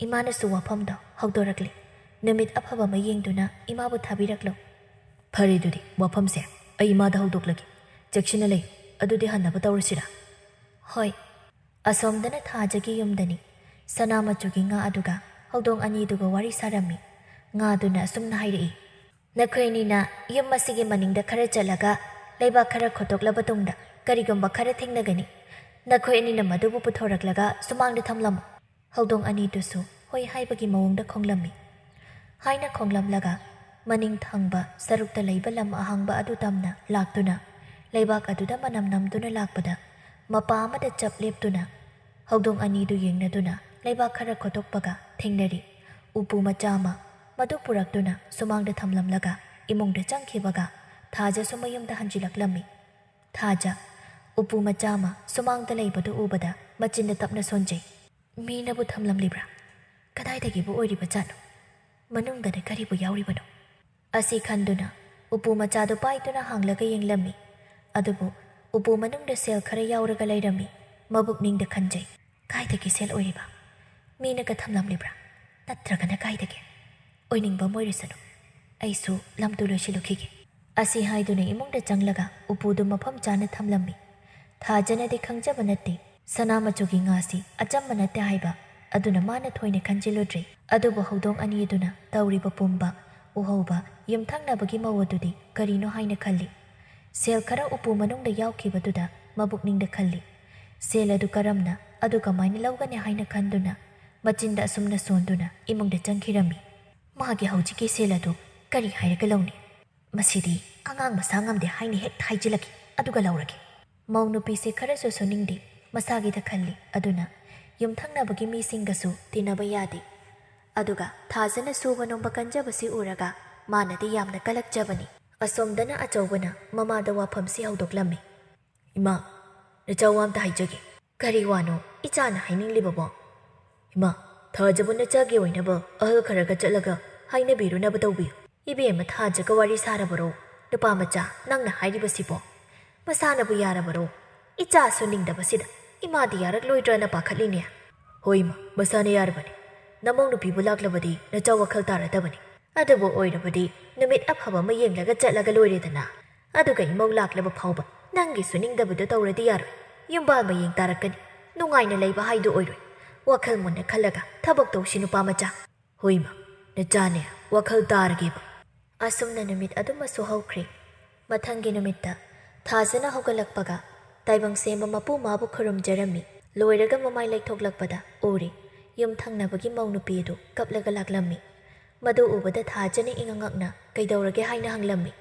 ꯏꯃꯥꯅꯁꯨ ꯋꯥꯐꯝꯗꯣ ꯍꯧꯗꯣꯔꯛꯂꯦ꯫ ꯅꯨꯃꯤꯠ ꯑꯐꯕ ꯑꯃ ꯌꯦꯡꯗꯨꯅ ꯏꯃꯥꯕꯨ ꯊꯥꯕꯤꯔꯛꯂꯣ꯫ ꯐꯔꯦ, ꯑꯗꯨꯗꯤ ꯋꯥꯐꯝꯁꯦ ꯑꯩ ꯏꯃꯥꯗ ꯍꯧꯗꯣꯛꯂꯒꯦ꯫ ꯆꯦꯛꯁꯤꯟꯅ ꯂꯩꯌꯨ꯫ ꯑꯗꯨꯗꯤ ꯍꯟꯅꯕ ꯇꯧꯔꯁꯤꯔꯥ? ꯍꯣꯏ꯫ ꯑꯁꯣꯝꯗꯅ ꯊꯥꯖꯒꯤ ꯌꯨꯝꯗꯅꯤ꯫ ꯁꯅꯥ ꯃꯆꯨꯒꯤ ꯉꯥ ꯑꯗꯨꯒ ꯍꯧꯗꯣꯡ ꯑꯅꯤꯗꯨꯒ ꯋꯥꯔꯤ ꯁꯥꯔꯝꯃꯤ꯫ ꯉꯥꯗꯨꯅ ꯑꯁꯨꯝꯅ ꯍꯥꯏꯔꯛꯏ, "ꯅꯈꯣꯏ ꯑꯅꯤꯅ ꯌꯨꯝ ꯑꯁꯤꯒꯤ ꯃꯅꯤꯡꯗ ꯈꯔ ꯆꯠꯂꯒ ꯂꯩꯕꯥꯛ ꯈꯔ ꯈꯣꯠꯇꯣꯛꯂꯕ ꯇꯨꯡꯗ ꯀꯔꯤꯒꯨꯝꯕ ꯈꯔ ꯊꯦꯡꯅꯒꯅꯤ꯫ ꯅꯈꯣꯏ ꯑꯅꯤꯅ ꯃꯗꯨꯕꯨ ꯄꯨꯊꯣꯔꯛꯂꯒ ꯁꯨꯃꯥꯡꯗ ꯊꯝꯂꯝꯃꯨ꯫" ꯍꯧꯗꯣꯡ ꯑꯅꯤꯗꯨꯁꯨ ꯍꯣꯏ ꯍꯥꯏꯕꯒꯤ ꯃꯑꯣꯡꯗ ꯈꯣꯡꯂꯝꯃꯤ꯫ ꯍꯥꯏꯅ ꯈꯣꯡꯂꯝꯂꯒ ꯃꯅꯤꯡ ꯊꯪꯕ ꯁꯔꯨꯛꯇ ꯂꯩꯕ ꯂꯝ ꯑꯍꯥꯡꯕ ꯑꯗꯨ ꯇꯝꯅ ꯂꯥꯛꯇꯨꯅ ꯂꯩꯕꯥꯛ ꯑꯗꯨꯗ ꯃꯅꯝ ꯅꯝꯗꯨꯅ ꯂꯥꯛꯄꯗ ꯃꯄꯥ ꯑꯃꯗ ꯆꯞ ꯂꯦꯞꯇꯨꯅ ꯍꯧꯗꯣꯡ ꯑꯅꯤꯗꯨ ꯌꯦꯡꯅꯗꯨꯅ ꯂꯩꯕꯥꯛ ꯈꯔ ꯈꯣꯠꯇꯣꯛꯄꯒ ꯊꯦꯡꯅꯔꯤ꯫ ꯎꯄꯨ ꯃꯆꯥ ꯑꯃ ꯃꯗꯨ ꯄꯨꯔꯛꯇꯨꯅ ꯁꯨꯃꯥꯡꯗ ꯊꯝꯂꯝꯂꯒ ꯏꯃꯨꯡꯗ ꯆꯪꯈꯤꯕꯒ ꯊꯥꯖꯁꯨ ꯃꯌꯨꯝꯗ ꯍꯟꯖꯤꯜꯂꯛꯂꯝꯃꯤ꯫ ꯊꯥꯖ, ꯎꯄꯨ ꯃꯆꯥ ꯑꯃ ꯁꯨꯃꯥꯡꯗ ꯂꯩꯕꯗꯨ ꯎꯕꯗ ꯃꯆꯤꯟꯗ ꯇꯞꯅ ꯁꯣꯟꯖꯩ꯫ "ꯃꯤꯅꯕꯨ ꯊꯝꯂꯝꯂꯤꯕ꯭ꯔꯥ? ꯀꯗꯥꯏꯗꯒꯤꯕꯨ ꯑꯣꯏꯔꯤꯕ ꯖꯥꯠꯅꯣ? ꯃꯅꯨꯡꯗꯅ ꯀꯔꯤꯕꯨ ꯌꯥꯎꯔꯤꯕꯅꯣ?" ꯑꯁꯤ ꯈꯟꯗꯨꯅ ꯎꯄꯨ ꯃꯆꯥꯗꯨ ꯄꯥꯏꯗꯨꯅ ꯍꯥꯡꯂꯒ ꯌꯦꯡꯂꯝꯃꯤ꯫ ꯑꯗꯨꯕꯨ ꯎꯄꯨ ꯃꯅꯨꯡꯗ ꯁꯦꯜ ꯈꯔ ꯌꯥꯎꯔꯒ ꯂꯩꯔꯝꯃꯤ꯫ ꯃꯕꯨꯛꯅꯤꯡꯗ ꯈꯟꯖꯩ, "ꯀꯥꯏꯗꯒꯤ ꯁꯦꯜ ꯑꯣꯏꯔꯤꯕ? ꯃꯤꯅꯒ ꯊꯝꯂꯝꯂꯤꯕ꯭ꯔꯥ? ꯅꯠꯇ꯭ꯔꯒꯅ ꯀꯥꯏꯗꯒꯤ? ꯑꯣꯏꯅꯤꯡꯕ ꯑꯃ ꯑꯣꯏꯔꯁꯅꯨ꯫ ꯑꯩꯁꯨ ꯂꯝꯗꯨ ꯂꯣꯏꯁꯤꯜꯂꯨꯈꯤꯒꯦ꯫" ꯑꯁꯤ ꯍꯥꯏꯗꯨꯅ ꯏꯃꯨꯡꯗ ꯆꯪꯂꯒ ꯎꯄꯨꯗꯨ ꯃꯐꯝ ꯆꯥꯅ ꯊꯝꯂꯝꯃꯤ꯫ ꯊꯥꯖꯅꯗꯤ ꯈꯪꯖꯕ ꯅꯠꯇꯦ ꯁꯅꯥ ꯃꯆꯨꯒꯤ ꯉꯥꯁꯤ ꯑꯆꯝꯕ ꯅꯠꯇꯦ ꯍꯥꯏꯕ꯫ ꯑꯗꯨꯅ ꯃꯥꯅ ꯊꯣꯏꯅ ꯈꯟꯖꯤꯜꯂꯨꯗ꯭ꯔꯦ꯫ ꯑꯗꯨꯕꯨ ꯍꯧꯗꯣꯡ ꯑꯅꯤ ꯑꯗꯨꯅ ꯇꯧꯔꯤꯕ ꯄꯨꯝꯕ ꯎꯍꯧꯕ ꯌꯨꯝꯊꯪꯅꯕꯒꯤ ꯃꯧ ꯑꯗꯨꯗꯤ ꯀꯔꯤꯅꯣ ꯍꯥꯏꯅ ꯈꯜꯂꯤ꯫ ꯁꯦꯜ ꯈꯔ ꯎꯄꯨ ꯃꯅꯨꯡꯗ ꯌꯥꯎꯈꯤꯕꯗꯨꯗ ꯃꯕꯨꯛꯅꯤꯡꯗ ꯈꯜꯂꯤ, "ꯁꯦꯜ ꯑꯗꯨ ꯀꯔꯝꯅ ꯑꯗꯨ ꯀꯃꯥꯏꯅ ꯂꯧꯒꯅꯤ?" ꯍꯥꯏꯅ ꯈꯟꯗꯨꯅ ꯃꯆꯤꯟꯗ ꯑꯁꯨꯝꯅ ꯁꯣꯟꯗꯨꯅ ꯏꯃꯨꯡꯗ ꯆꯪꯈꯤꯔꯝꯃꯤ꯫ "ꯃꯥꯒꯤ ꯍꯧꯖꯤꯛꯀꯤ ꯁꯦꯜ ꯑꯗꯨ ꯀꯔꯤ ꯍꯥꯏꯔꯒ ꯂꯧꯅꯤ? ꯃꯁꯤꯗꯤ ꯑꯉꯥꯡ ꯃꯁꯥ ꯉꯝꯗꯦ ꯍꯥꯏꯅ ꯍꯦꯛ ꯍꯥꯏꯖꯤꯜꯂꯒꯦ, ꯑꯗꯨꯒ ꯂꯧꯔꯒꯦ꯫" ꯃꯧ ꯅꯨꯄꯤꯁꯦ ꯈꯔꯁꯨ ꯁꯨꯅꯤꯡꯗꯦ, ꯃꯁꯥꯒꯤꯗ ꯈꯜꯂꯤ꯫ ꯑꯗꯨꯅ ꯌꯨꯝꯊꯪꯅꯕꯒꯤ ꯃꯤꯁꯤꯡꯒꯁꯨ ꯇꯤꯟꯅꯕ ꯌꯥꯗꯦ꯫ ꯑꯗꯨꯒ ꯊꯥꯖꯅ ꯁꯨꯕ ꯅꯣꯝꯕ ꯀꯟꯖꯕꯁꯤ ꯎꯔꯒ ꯃꯥꯅꯗꯤ ꯌꯥꯝꯅ ꯀꯜꯂꯛꯆꯕꯅꯤ꯫ ꯑꯁꯣꯝꯗꯅ ꯑꯆꯧꯕꯅ ꯃꯃꯥꯗ ꯋꯥꯐꯝꯁꯤ ꯍꯧꯗꯣꯛꯂꯝꯃꯤ꯫ "ꯏꯃꯥ, ꯅꯆꯥ ꯋꯥ ꯑꯝꯇ ꯍꯥꯏꯖꯒꯦ꯫" "ꯀꯔꯤ ꯋꯥꯅꯣ ꯏꯆꯥꯅ ꯍꯥꯏꯅꯤꯡꯂꯤꯕꯕꯣ?" "ꯏꯃꯥ, ꯊꯥꯖꯕꯨ ꯅꯆꯥꯒꯤ ꯑꯣꯏꯅꯕ ꯑꯍꯜ ꯈꯔꯒ ꯆꯠꯂꯒ ꯍꯥꯏꯅꯕꯤꯔꯨꯅꯕ ꯇꯧꯕꯤꯌꯨ꯫" "ꯏꯕꯦꯝꯃ ꯊꯥꯖꯒ ꯋꯥꯔꯤ ꯁꯥꯔꯕꯔꯣ? ꯅꯨꯄꯥ ꯃꯆꯥ, ꯅꯪꯅ ꯍꯥꯏꯔꯤꯕꯁꯤꯕꯣ? ꯃꯁꯥꯅꯕꯨ ꯌꯥꯔꯕꯔꯣ? ꯏꯆꯥ ꯁꯨꯅꯤꯡꯗꯕꯁꯤꯗ ꯏꯃꯥꯗꯤ ꯌꯥꯔꯛꯂꯣꯏꯗ꯭ꯔꯅ ꯄꯥꯈꯠꯂꯤꯅꯦ꯫ ꯍꯣꯏ ꯏꯃꯥ, ꯃꯁꯥꯅ ꯌꯥꯔꯕꯅꯤ꯫ ꯅꯃꯧ ꯅꯨꯄꯤꯕꯨ ꯂꯥꯛꯂꯕꯗꯤ ꯅꯆꯥ ꯋꯥꯈꯜ ꯇꯥꯔꯗꯕꯅꯤ꯫ ꯑꯗꯨꯕꯨ ꯑꯣꯏꯔꯕꯗꯤ ꯅꯨꯃꯤꯠ ꯑꯐꯕ ꯑꯃ ꯌꯦꯡꯂꯒ ꯆꯠꯂꯒ ꯂꯣꯏꯔꯦꯗꯅ꯫ ꯑꯗꯨꯒ ꯏꯃꯧ ꯂꯥꯛꯂꯕ ꯐꯥꯎꯕ ꯅꯪꯒꯤ ꯁꯨꯅꯤꯡꯗꯕꯗꯨ ꯇꯧꯔꯗꯤ ꯌꯥꯔꯣꯏ꯫ ꯌꯨꯝꯕꯥꯜ ꯃꯌꯦꯡ ꯇꯥꯔꯛꯀꯅꯤ꯫ ꯅꯨꯡꯉꯥꯏꯅ ꯂꯩꯕ ꯍꯥꯏꯗꯨ ꯑꯣꯏꯔꯣꯏ꯫ ꯋꯥꯈꯜ ꯃꯨꯟꯅ ꯈꯜꯂꯒ ꯊꯕꯛ ꯇꯧꯁꯤ ꯅꯨꯄꯥ ꯃꯆꯥ꯫ ꯍꯣꯏ ꯏꯃꯥ, ꯅꯆꯥꯅꯦ, ꯋꯥꯈꯜ ꯇꯥꯔꯒꯦꯕ꯫ ꯑꯁꯨꯝꯅ ꯅꯨꯃꯤꯠ ꯑꯗꯨꯃꯁꯨ ꯍꯧꯈ꯭ꯔꯦ꯫ ꯃꯊꯪꯒꯤ ꯅꯨꯃꯤꯠꯇ ꯊꯥꯖꯅ ꯍꯧꯒꯠꯂꯛꯄꯒ ꯇꯥꯏꯕꯪ ꯁꯦꯝꯕ ꯃꯄꯨ ꯃꯥꯕꯨ ꯈꯨꯔꯨꯝꯖꯔꯝꯃꯤ꯫ ꯂꯣꯏꯔꯒ ꯃꯃꯥꯏ ꯂꯩꯊꯣꯛꯂꯛꯄꯗ ꯎꯔꯦ, ꯌꯨꯝ ꯊꯪꯅꯕꯒꯤ ꯃꯧ ꯅꯨꯄꯤ ꯑꯗꯨ ꯀꯞꯂꯒ ꯂꯥꯛꯂꯝꯃꯤ꯫ ꯃꯗꯨ ꯎꯕꯗ ꯊꯥꯖꯅ ꯏꯉꯛ ꯉꯛꯅ ꯀꯩꯗꯧꯔꯒꯦ ꯍꯥꯏꯅ ꯍꯪꯂꯝꯃꯤ꯫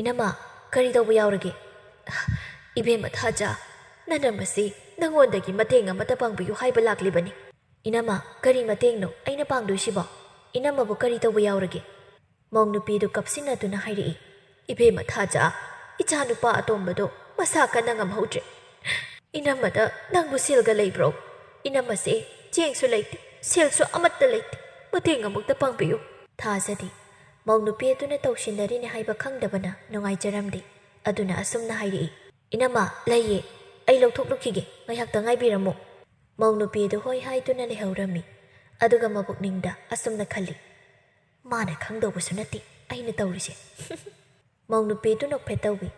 "ꯏꯅꯝꯃ, ꯀꯔꯤ ꯇꯧꯕ ꯌꯥꯎꯔꯒꯦ?" "ꯏꯕꯦꯝꯃ ꯊꯥꯖ, ꯅꯅꯝꯃꯁꯤ ꯅꯉꯣꯟꯗꯒꯤ ꯃꯇꯦꯡ ꯑꯃꯇ ꯄꯥꯡꯕꯤꯌꯨ ꯍꯥꯏꯕ ꯂꯥꯛꯂꯤꯕꯅꯤ꯫" "ꯏꯅꯝꯃ, ꯀꯔꯤ ꯃꯇꯦꯡꯅꯣ ꯑꯩꯅ ꯄꯥꯡꯗꯣꯏꯁꯤꯕꯣ? ꯏꯅꯝꯃꯕꯨ ꯀꯔꯤ ꯇꯧꯕ ꯌꯥꯎꯔꯒꯦ?" ꯃꯧ ꯅꯨꯄꯤꯗꯨ ꯀꯞꯁꯤꯟꯅꯗꯨꯅ ꯍꯥꯏꯔꯛꯏ꯫ "ꯏꯕꯦꯝꯃ ꯊꯥꯖ, ꯏꯆꯥ ꯅꯨꯄꯥ ꯑꯇꯣꯝꯕꯗꯣ ꯃꯁꯥ ꯀꯟꯅ ꯉꯝꯍꯧꯗ꯭ꯔꯦ꯫ ꯏꯅꯝꯃꯗ ꯅꯪꯕꯨ ꯁꯦꯜꯒ ꯂꯩꯕ꯭ꯔꯣ? ꯏꯅꯝꯃꯁꯦ ꯆꯦꯡꯁꯨ ꯂꯩꯇꯦ, ꯁꯦꯜꯁꯨ ꯑꯃꯠꯇ ꯂꯩꯇꯦ꯫ ꯃꯇꯦꯡ ꯑꯃꯨꯛꯇ ꯄꯥꯡꯕꯤꯌꯨ꯫" ꯊꯥꯖꯗꯤ ꯃꯧ ꯅꯨꯄꯤ ꯑꯗꯨꯅ ꯇꯧꯁꯤꯟꯅꯔꯤꯅꯦ ꯍꯥꯏꯕ ꯈꯪꯗꯕꯅ ꯅꯨꯡꯉꯥꯏꯖꯔꯝꯗꯦ꯫ ꯑꯗꯨꯅ ꯑꯁꯨꯝꯅ ꯍꯥꯏꯔꯛꯏ, "ꯏꯅꯝꯃ, ꯂꯩꯌꯦ꯫ ꯑꯩ ꯂꯧꯊꯣꯛꯂꯨꯈꯤꯒꯦ꯫ ꯉꯥꯏꯍꯥꯛꯇ ꯉꯥꯏꯕꯤꯔꯝꯃꯨ꯫" ꯃꯧ ꯅꯨꯄꯤ ꯑꯗꯨ ꯍꯣꯏ ꯍꯥꯏꯗꯨꯅ ꯂꯩꯍꯧꯔꯝꯃꯤ꯫ ꯑꯗꯨꯒ ꯃꯕꯨꯛꯅꯤꯡꯗ ꯑꯁꯨꯝꯅ ꯈꯜꯂꯤ, "ꯃꯥꯅ ꯈꯪꯗꯧꯕꯁꯨ ꯅꯠꯇꯦ ꯑꯩꯅ ꯇꯧꯔꯤꯁꯦ꯫" ꯃꯧ ꯅꯨꯄꯤꯗꯨ ꯅꯣꯛꯐꯦꯠ ꯇꯧꯏ꯫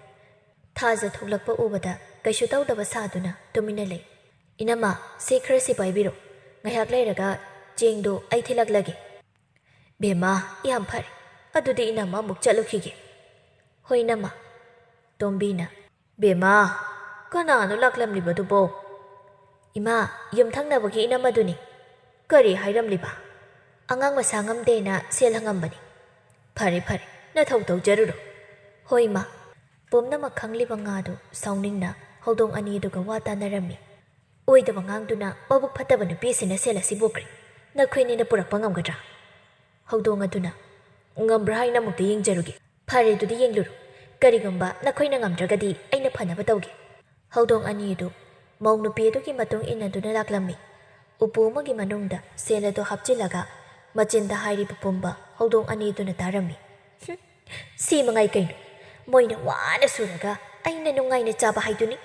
ꯊꯥꯖ ꯊꯣꯛꯂꯛꯄ ꯎꯕꯗ ꯀꯩꯁꯨ ꯇꯧꯗꯕ ꯁꯥꯗꯨꯅ ꯇꯨꯃꯤꯟꯅ ꯂꯩ꯫ "ꯏꯅꯝꯃ, ꯁꯤ ꯈꯔꯁꯤ ꯄꯥꯏꯕꯤꯔꯣ꯫ ꯉꯥꯏꯍꯥꯛ ꯂꯩꯔꯒ ꯆꯦꯡꯗꯨ ꯑꯩ ꯊꯤꯜꯂꯛꯂꯒꯦ꯫" "ꯕꯦꯝꯃ, ꯌꯥꯝ ꯐꯔꯦ꯫ ꯑꯗꯨꯗꯤ ꯏꯅꯝꯃ ꯑꯃꯨꯛ ꯆꯠꯂꯨꯈꯤꯒꯦ꯫" "ꯍꯣꯏ ꯏꯅꯝꯃ꯫" ꯇꯣꯝꯕꯤꯅ, "ꯕꯦꯝꯃ, ꯀꯅꯥꯅꯣ ꯂꯥꯛꯂꯝꯂꯤꯕꯗꯨꯕꯣ?" "ꯏꯃꯥ, ꯌꯨꯝꯊꯪꯅꯕꯒꯤ ꯏꯅꯝꯃꯗꯨꯅꯤ꯫" "ꯀꯔꯤ ꯍꯥꯏꯔꯝꯂꯤꯕ?" "ꯑꯉꯥꯡ ꯃꯁꯥ ꯉꯝꯗꯦꯅ ꯁꯦꯜ ꯍꯪꯉꯝꯕꯅꯤ꯫" "ꯐꯔꯦ ꯐꯔꯦ, ꯅꯊꯧ ꯇꯧꯖꯔꯨꯔꯣ꯫" "ꯍꯣꯏ ꯏꯃꯥ꯫" ꯄꯨꯝꯅꯃꯛ ꯈꯪꯂꯤꯕ ꯉꯥꯗꯨ ꯁꯥꯎꯅꯤꯡꯅ ꯍꯧꯗꯣꯡ ꯑꯅꯤ ꯑꯗꯨꯒ ꯋꯥ ꯇꯥꯅꯔꯝꯃꯤ꯫ "ꯑꯣꯏꯗꯕ ꯉꯥꯡꯗꯨꯅ ꯃꯕꯨꯛ ꯐꯠꯇꯕ ꯅꯨꯄꯤꯁꯤꯅ ꯁꯦꯜ ꯑꯁꯤ ꯄꯨꯈ꯭ꯔꯦ꯫ ꯅꯈꯣꯏꯅꯤꯅ ꯄꯨꯔꯛꯄ ꯉꯝꯒꯗ꯭ꯔꯥ?" ꯍꯧꯗꯣꯡ ꯑꯗꯨꯅ, "ꯉꯝꯕ꯭ꯔꯥ ꯍꯥꯏꯅ ꯑꯃꯨꯛꯇ ꯌꯦꯡꯖꯔꯨꯒꯦ꯫" "ꯐꯔꯦ, ꯑꯗꯨꯗꯤ ꯌꯦꯡꯂꯨꯔꯣ꯫ ꯀꯔꯤꯒꯨꯝꯕ ꯅꯈꯣꯏꯅ ꯉꯝꯗ꯭ꯔꯒꯗꯤ ꯑꯩꯅ ꯐꯅꯕ ꯇꯧꯒꯦ꯫" ꯍꯧꯗꯣꯡ ꯑꯅꯤ ꯑꯗꯨ ꯃꯧ ꯅꯨꯄꯤ ꯑꯗꯨꯒꯤ ꯃꯇꯨꯡ ꯏꯟꯅꯗꯨꯅ ꯂꯥꯛꯂꯝꯃꯤ꯫ ꯎꯄꯨ ꯑꯃꯒꯤ ꯃꯅꯨꯡꯗ ꯁꯦꯜ ꯑꯗꯨ ꯍꯥꯞꯆꯤꯜꯂꯒ ꯃꯆꯤꯟꯗ ꯍꯥꯏꯔꯤꯕ ꯄꯨꯝꯕ ꯍꯧꯗꯣꯡ ꯑꯅꯤ ꯑꯗꯨꯅ ꯇꯥꯔꯝꯃꯤ꯫ "ꯍꯨꯝ, ꯁꯤ ꯃꯉꯥꯏ ꯀꯩꯅꯣ? ꯃꯣꯏꯅ ꯋꯥꯅ ꯁꯨꯔꯒ ꯑꯩꯅ ꯅꯨꯡꯉꯥꯏꯅ ꯆꯥꯕ ꯍꯥꯏꯗꯨꯅꯤ꯫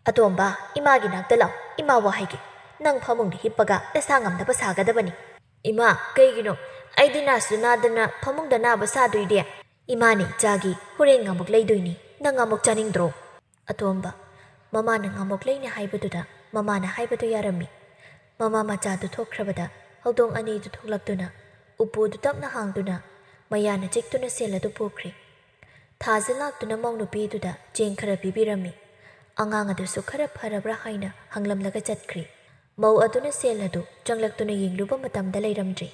"ꯑꯇꯣꯝꯕ, ꯏꯃꯥꯒꯤ ꯅꯥꯛꯇ ꯂꯥꯛꯑꯣ, ꯏꯃꯥ ꯋꯥ ꯍꯥꯏꯒꯦ꯫ ꯅꯪ ꯐꯃꯨꯡꯗ ꯍꯤꯞꯄꯒ ꯅꯁꯥ ꯉꯝꯅꯕ ꯁꯥꯒꯗꯕꯅꯤ꯫" "ꯏꯃꯥ, ꯀꯩꯒꯤꯅꯣ? ꯑꯩꯗꯤ ꯅꯥꯁꯨ ꯅꯥꯗꯅ ꯐꯃꯨꯡꯗ ꯅꯥꯕ ꯁꯥꯗꯣꯏꯗꯤ?" "ꯏꯃꯥꯅ ꯏꯆꯥꯒꯤ ꯍꯣꯔꯦꯟ ꯉꯥꯃꯨꯛ ꯂꯩꯗꯣꯏꯅꯤ, ꯅꯪ ꯉꯥꯃꯨꯛ ꯆꯥꯅꯤꯡꯗ꯭ꯔꯣ?" ꯑꯇꯣꯝꯕ, ꯃꯃꯥꯅ ꯉꯥꯃꯨꯛ ꯂꯩꯅꯤ ꯍꯥꯏꯕꯗꯨꯗ ꯃꯃꯥꯅ ꯍꯥꯏꯕꯗꯨ ꯌꯥꯔꯝꯃꯤ꯫ ꯃꯃꯥ ꯃꯆꯥꯗꯨ ꯊꯣꯛꯈ꯭ꯔꯕꯗ ꯍꯧꯗꯣꯡ ꯑꯅꯤꯗꯨ ꯊꯣꯛꯂꯛꯇꯨꯅ ꯎꯄꯨꯗꯨ ꯇꯞꯅ ꯍꯥꯡꯗꯨꯅ ꯃꯌꯥꯅ ꯆꯤꯛꯇꯨꯅ ꯁꯦꯜ ꯑꯗꯨ ꯄꯨꯈ꯭ꯔꯦ꯫ ꯊꯥꯖ ꯂꯥꯛꯇꯨꯅ ꯃꯧ ꯅꯨꯄꯤꯗꯨꯗ ꯆꯦꯡ ꯈꯔ ꯄꯤꯕꯤꯔꯝꯃꯤ꯫ ꯑꯉꯥꯡ ꯑꯗꯨꯁꯨ ꯈꯔ ꯐꯔꯕ꯭ꯔꯥ ꯍꯥꯏꯅ ꯍꯪꯂꯝꯂꯒ ꯆꯠꯈ꯭ꯔꯦ꯫ ꯃꯧ ꯑꯗꯨꯅ ꯁꯦꯜ ꯑꯗꯨ ꯆꯪꯂꯛꯇꯨꯅ ꯌꯦꯡꯂꯨꯕ ꯃꯇꯝꯗ ꯂꯩꯔꯝꯗ꯭ꯔꯦ꯫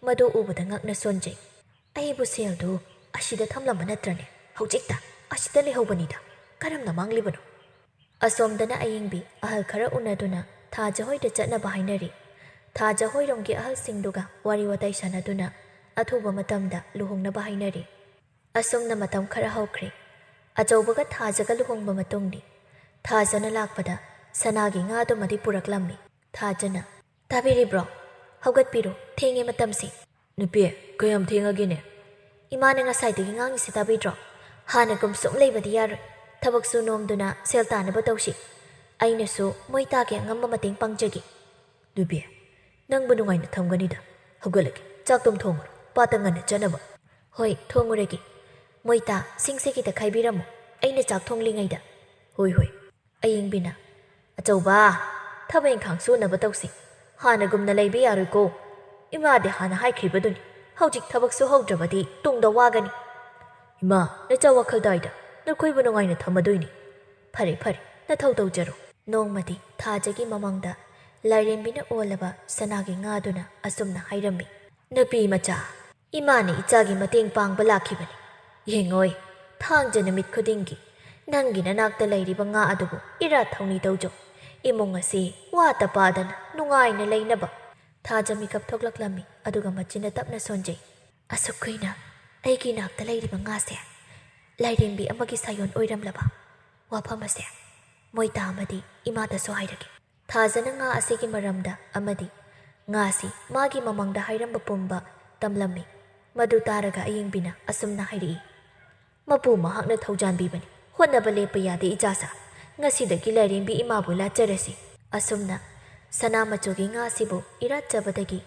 ꯃꯗꯨ ꯎꯕꯗ ꯉꯛꯅ ꯁꯣꯟꯖꯩ꯫ "ꯑꯩꯕꯨ ꯁꯦꯜꯗꯨ ꯑꯁꯤꯗ ꯊꯝꯂꯝꯕ ꯅꯠꯇ꯭ꯔꯅꯦ? ꯍꯧꯖꯤꯛꯇ ꯑꯁꯤꯗ ꯂꯩꯍꯧꯕꯅꯤꯗ꯫ ꯀꯔꯝꯅ ꯃꯥꯡꯂꯤꯕꯅꯣ?" ꯑꯁꯣꯝꯗꯅ ꯑꯌꯤꯡꯕꯤ ꯑꯍꯜ ꯈꯔ ꯎꯅꯗꯨꯅ ꯊꯥꯖ ꯍꯣꯏꯗ ꯆꯠꯅꯕ ꯍꯥꯏꯅꯔꯤ꯫ ꯊꯥꯖ ꯍꯣꯏꯔꯣꯝꯒꯤ ꯑꯍꯜꯁꯤꯡꯗꯨꯒ ꯋꯥꯔꯤ ꯋꯥꯇꯥꯏ ꯁꯥꯟꯅꯗꯨꯅ ꯑꯊꯨꯕ ꯃꯇꯝꯗ ꯂꯨꯍꯣꯡꯅꯕ ꯍꯥꯏꯅꯔꯤ꯫ ꯑꯁꯨꯝꯅ ꯃꯇꯝ ꯈꯔ ꯍꯧꯈ꯭ꯔꯦ꯫ ꯑꯆꯧꯕꯒ ꯊꯥꯖꯒ ꯂꯨꯍꯣꯡꯕ ꯃꯇꯨꯡꯅꯤ꯫ ꯊꯥꯖꯅ ꯂꯥꯛꯄꯗ ꯁꯅꯥꯒꯤ ꯉꯥꯗꯨꯃꯗꯤ ꯄꯨꯔꯛꯂꯝꯃꯤ꯫ ꯊꯥꯖꯅ, "ꯇꯥꯕꯤꯔꯤꯕ꯭ꯔꯣ? ꯍꯧꯒꯠꯄꯤꯔꯣ, ꯊꯦꯡꯉꯦ ꯃꯇꯝꯁꯤ꯫" "ꯅꯨꯄꯤ, ꯀꯌꯥꯝ ꯊꯦꯡꯉꯒꯦꯅꯦ?" "ꯏꯃꯥꯅ ꯉꯁꯥꯏꯗꯒꯤ ꯉꯥꯡꯉꯤꯁꯤ ꯇꯥꯕꯤꯗ꯭ꯔꯣ? ꯍꯥꯟꯅꯒꯨꯝ ꯁꯨꯝ ꯂꯩꯕꯗꯤ ꯌꯥꯔꯣꯏ꯫ ꯊꯕꯛꯁꯨ ꯅꯣꯝꯗꯨꯅ ꯁꯦꯜ ꯇꯥꯅꯕ ꯇꯧꯁꯤ꯫ ꯑꯩꯅꯁꯨ ꯃꯣꯏ ꯇꯥꯒꯤ ꯑꯉꯝꯕ ꯃꯇꯦꯡ ꯄꯥꯡꯖꯒꯦ꯫" "ꯅꯨꯄꯤ, ꯅꯪꯕꯨ ꯅꯨꯡꯉꯥꯏꯅ ꯊꯝꯒꯅꯤꯗ꯫ ꯍꯧꯒꯠꯂꯒꯦ, ꯆꯥꯛꯇꯨꯝ ꯊꯣꯡꯉꯨꯔꯣ, ꯄꯥꯠꯇ ꯉꯟꯅ ꯆꯠꯅꯕ꯫" "ꯍꯣꯏ, ꯊꯣꯡꯉꯨꯔꯒꯦ꯫ ꯃꯣꯏꯇꯥ, ꯁꯤꯡꯁꯦ ꯈꯤꯇ ꯈꯥꯏꯕꯤꯔꯝꯃꯨ, ꯑꯩꯅ ꯆꯥꯛ ꯊꯣꯡꯂꯤꯉꯩꯗ꯫" "ꯍꯣꯏ, ꯍꯣꯏ꯫" ꯑꯌꯤꯡꯕꯤꯅ, "ꯑꯆꯧꯕ, ꯊꯕꯛ ꯏꯪꯈꯥꯡ ꯁꯨꯅꯕ ꯇꯧꯁꯤ꯫ ꯍꯥꯟꯅꯒꯨꯝꯅ ꯂꯩꯕ ꯌꯥꯔꯣꯏꯀꯣ꯫ ꯏꯃꯥꯗꯤ ꯍꯥꯟꯅ ꯍꯥꯏꯈ꯭ꯔꯤꯕꯗꯨꯅꯤ, ꯍꯧꯖꯤꯛ ꯊꯕꯛ ꯁꯨꯍꯧꯗ꯭ꯔꯕꯗꯤ ꯇꯨꯡꯗ ꯋꯥꯒꯅꯤ꯫" "ꯏꯃꯥ, ꯅꯆꯥ ꯋꯥꯈꯜ ꯇꯥꯏꯗ, ꯅꯈꯣꯏꯕꯨ ꯅꯨꯡꯉꯥꯏꯅ ꯊꯝꯃꯗꯣꯏꯅꯤ꯫" "ꯐꯔꯦ, ꯐꯔꯦ, ꯅꯊꯧ ꯇꯧꯖꯔꯣ꯫" ꯅꯣꯡꯃꯗꯤ ꯊꯥꯖꯒꯤ ꯃꯃꯥꯡꯗ ꯂꯥꯏꯔꯦꯝꯕꯤꯅ ꯑꯣꯜꯂꯕ ꯁꯅꯥꯒꯤ ꯉꯥꯗꯨꯅ ꯑꯁꯨꯝꯅ ꯍꯥꯏꯔꯝꯃꯤ, "ꯅꯨꯄꯤ ꯃꯆꯥ, ꯏꯃꯥꯅ ꯏꯆꯥꯒꯤ ꯃꯇꯦꯡ ꯄꯥꯡꯕ ꯂꯥꯛꯈꯤꯕꯅꯤ꯫ ꯌꯦꯡꯉꯣꯏ, ꯊꯥꯡꯖ ꯅꯨꯃꯤꯠ ꯈꯨꯗꯤꯡꯒꯤ ꯅꯪꯒꯤ ꯅꯅꯥꯛꯇ ꯂꯩꯔꯤꯕ ꯉꯥ ꯑꯗꯨꯕꯨ ꯏꯔꯥꯠ ꯊꯧꯅꯤ ꯇꯧꯖꯧ꯫ ꯏꯃꯨꯡ ꯑꯁꯤ ꯋꯥꯠꯇ ꯄꯥꯗꯅ ꯅꯨꯡꯉꯥꯏꯅ ꯂꯩꯅꯕ꯫" ꯊꯥꯖ ꯃꯤꯀꯞ ꯊꯣꯛꯂꯛꯂꯝꯃꯤ, ꯑꯗꯨꯒ ꯃꯆꯤꯟꯅ ꯇꯞꯅ ꯁꯣꯟꯖꯩ, "ꯑꯁꯨꯛ ꯀꯨꯏꯅ ꯑꯩꯒꯤ ꯏꯅꯥꯛꯇ ꯂꯩꯔꯤꯕ ꯉꯥꯁꯦ ꯂꯥꯏꯔꯦꯝꯕꯤ ꯑꯃꯒꯤ ꯁꯥꯌꯣꯟ ꯑꯣꯏꯔꯝꯂꯕ? ꯋꯥꯐꯝ ꯑꯁꯦ ꯃꯣꯏꯇꯥ ꯑꯃꯗꯤ ꯏꯃꯥꯗꯁꯨ ꯍꯥꯏꯔꯒꯦ꯫" ꯊꯥꯖꯅ ꯉꯥ ꯑꯁꯤꯒꯤ ꯃꯔꯝꯗ ꯑꯃꯗꯤ ꯉꯥꯁꯤ ꯃꯥꯒꯤ ꯃꯃꯥꯡꯗ ꯍꯥꯏꯔꯝꯕ ꯄꯨꯝꯕ ꯇꯝꯂꯝꯃꯤ꯫ ꯃꯗꯨ ꯇꯥꯔꯒ ꯑꯌꯤꯡꯕꯤꯅ ꯑꯁꯨꯝꯅ ꯍꯥꯏꯔꯛꯏ, "ꯃꯄꯨ ꯃꯍꯥꯛꯅ ꯊꯧꯖꯥꯟꯕꯤꯕꯅꯤ꯫ ꯍꯣꯠꯅꯕ ꯂꯦꯞꯄ ꯌꯥꯗꯦ, ꯏꯆꯥꯁꯥ꯫ ꯉꯁꯤꯗꯒꯤ ꯂꯥꯏꯔꯦꯝꯕꯤ ꯏꯃꯥꯕꯨ ꯂꯥꯠꯆꯔꯁꯤ꯫ ꯑꯁꯨꯝꯅ ꯁꯅꯥ ꯃꯆꯨꯒꯤ ꯉꯥꯁꯤꯕꯨ ꯏꯔꯥꯠꯆꯕꯗꯒꯤ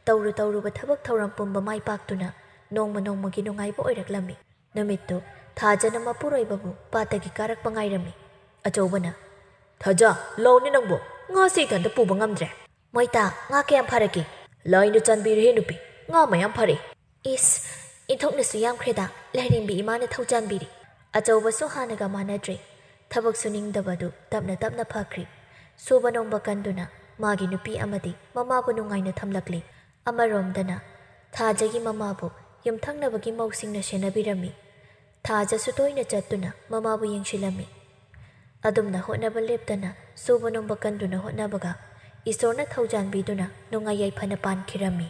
ꯇꯧꯔꯨ ꯇꯧꯔꯨꯕ ꯊꯕꯛ ꯊꯧꯔꯝ ꯄꯨꯝꯕ ꯃꯥꯏ ꯄꯥꯛꯇꯨꯅ ꯅꯣꯡꯃ ꯅꯣꯡꯃꯒꯤ ꯅꯨꯡꯉꯥꯏꯕ ꯑꯣꯏꯔꯛꯂꯝꯃꯤ꯫ ꯅꯨꯃꯤꯠꯇꯨ ꯊꯥꯖꯅ ꯃꯄꯨꯔꯣꯏꯕꯕꯨ ꯄꯥꯠꯇꯒꯤ ꯀꯥꯔꯛꯄ ꯉꯥꯏꯔꯝꯃꯤ꯫ ꯑꯆꯧꯕꯅ, "ꯊꯥꯖ, ꯂꯥꯎꯅꯦ ꯅꯪꯕꯨ, ꯉꯥꯁꯤ ꯏꯊꯟꯇ ꯄꯨꯕ ꯉꯝꯗ꯭ꯔꯦ꯫ ꯃꯣꯏꯇꯥ, ꯉꯥ ꯀꯌꯥꯝ ꯐꯥꯔꯛꯀꯦ?" "ꯂꯥꯏꯅ ꯆꯥꯟꯕꯤꯔꯦꯍꯦ ꯅꯨꯄꯤ, ꯉꯥ ꯃꯌꯥꯝ ꯐꯥꯔꯛꯑꯦ꯫" "ꯏꯁ, ꯏꯟꯊꯣꯛꯅꯁꯨ ꯌꯥꯝꯈ꯭ꯔꯦꯗ, ꯂꯥꯏꯔꯦꯝꯕꯤ ꯏꯃꯥꯅ ꯊꯧꯖꯥꯟꯕꯤꯔꯦ꯫" ꯑꯆꯧꯕꯁꯨ ꯍꯥꯟꯅꯒ ꯃꯥꯟꯅꯗ꯭ꯔꯦ꯫ ꯊꯕꯛ ꯁꯨꯅꯤꯡꯗꯕꯗꯨ ꯇꯞꯅ ꯇꯞꯅ ꯐꯈ꯭ꯔꯦ꯫ ꯁꯨꯕ ꯅꯣꯝꯕ ꯀꯟꯗꯨꯅ ꯃꯥꯒꯤ ꯅꯨꯄꯤ ꯑꯃꯗꯤ ꯃꯃꯥꯕꯨ ꯅꯨꯡꯉꯥꯏꯅ ꯊꯝꯂꯛꯂꯦ꯫ ꯑꯃꯔꯣꯝꯗꯅ ꯊꯥꯖꯒꯤ ꯃꯃꯥꯕꯨ ꯌꯨꯝꯊꯪꯅꯕꯒꯤ ꯃꯧꯁꯤꯡꯅ ꯁꯦꯟꯅꯕꯤꯔꯝꯃꯤ꯫ ꯊꯥꯖꯁꯨ ꯇꯣꯏꯅ ꯆꯠꯇꯨꯅ ꯃꯃꯥꯕꯨ ꯌꯦꯡꯁꯤꯜꯂꯝꯃꯤ꯫ ꯑꯗꯨꯝꯅ ꯍꯣꯠꯅꯕ ꯂꯦꯞꯇꯅ ꯁꯨꯕ ꯅꯣꯝꯕ ꯀꯟꯗꯨꯅ ꯍꯣꯠꯅꯕꯒ ꯏꯁꯣꯔꯅ ꯊꯧꯖꯥꯟꯕꯤꯗꯨꯅ ꯅꯨꯡꯉꯥꯏ ꯌꯥꯏꯐꯅ ꯄꯥꯟꯈꯤꯔꯝꯃꯤ꯫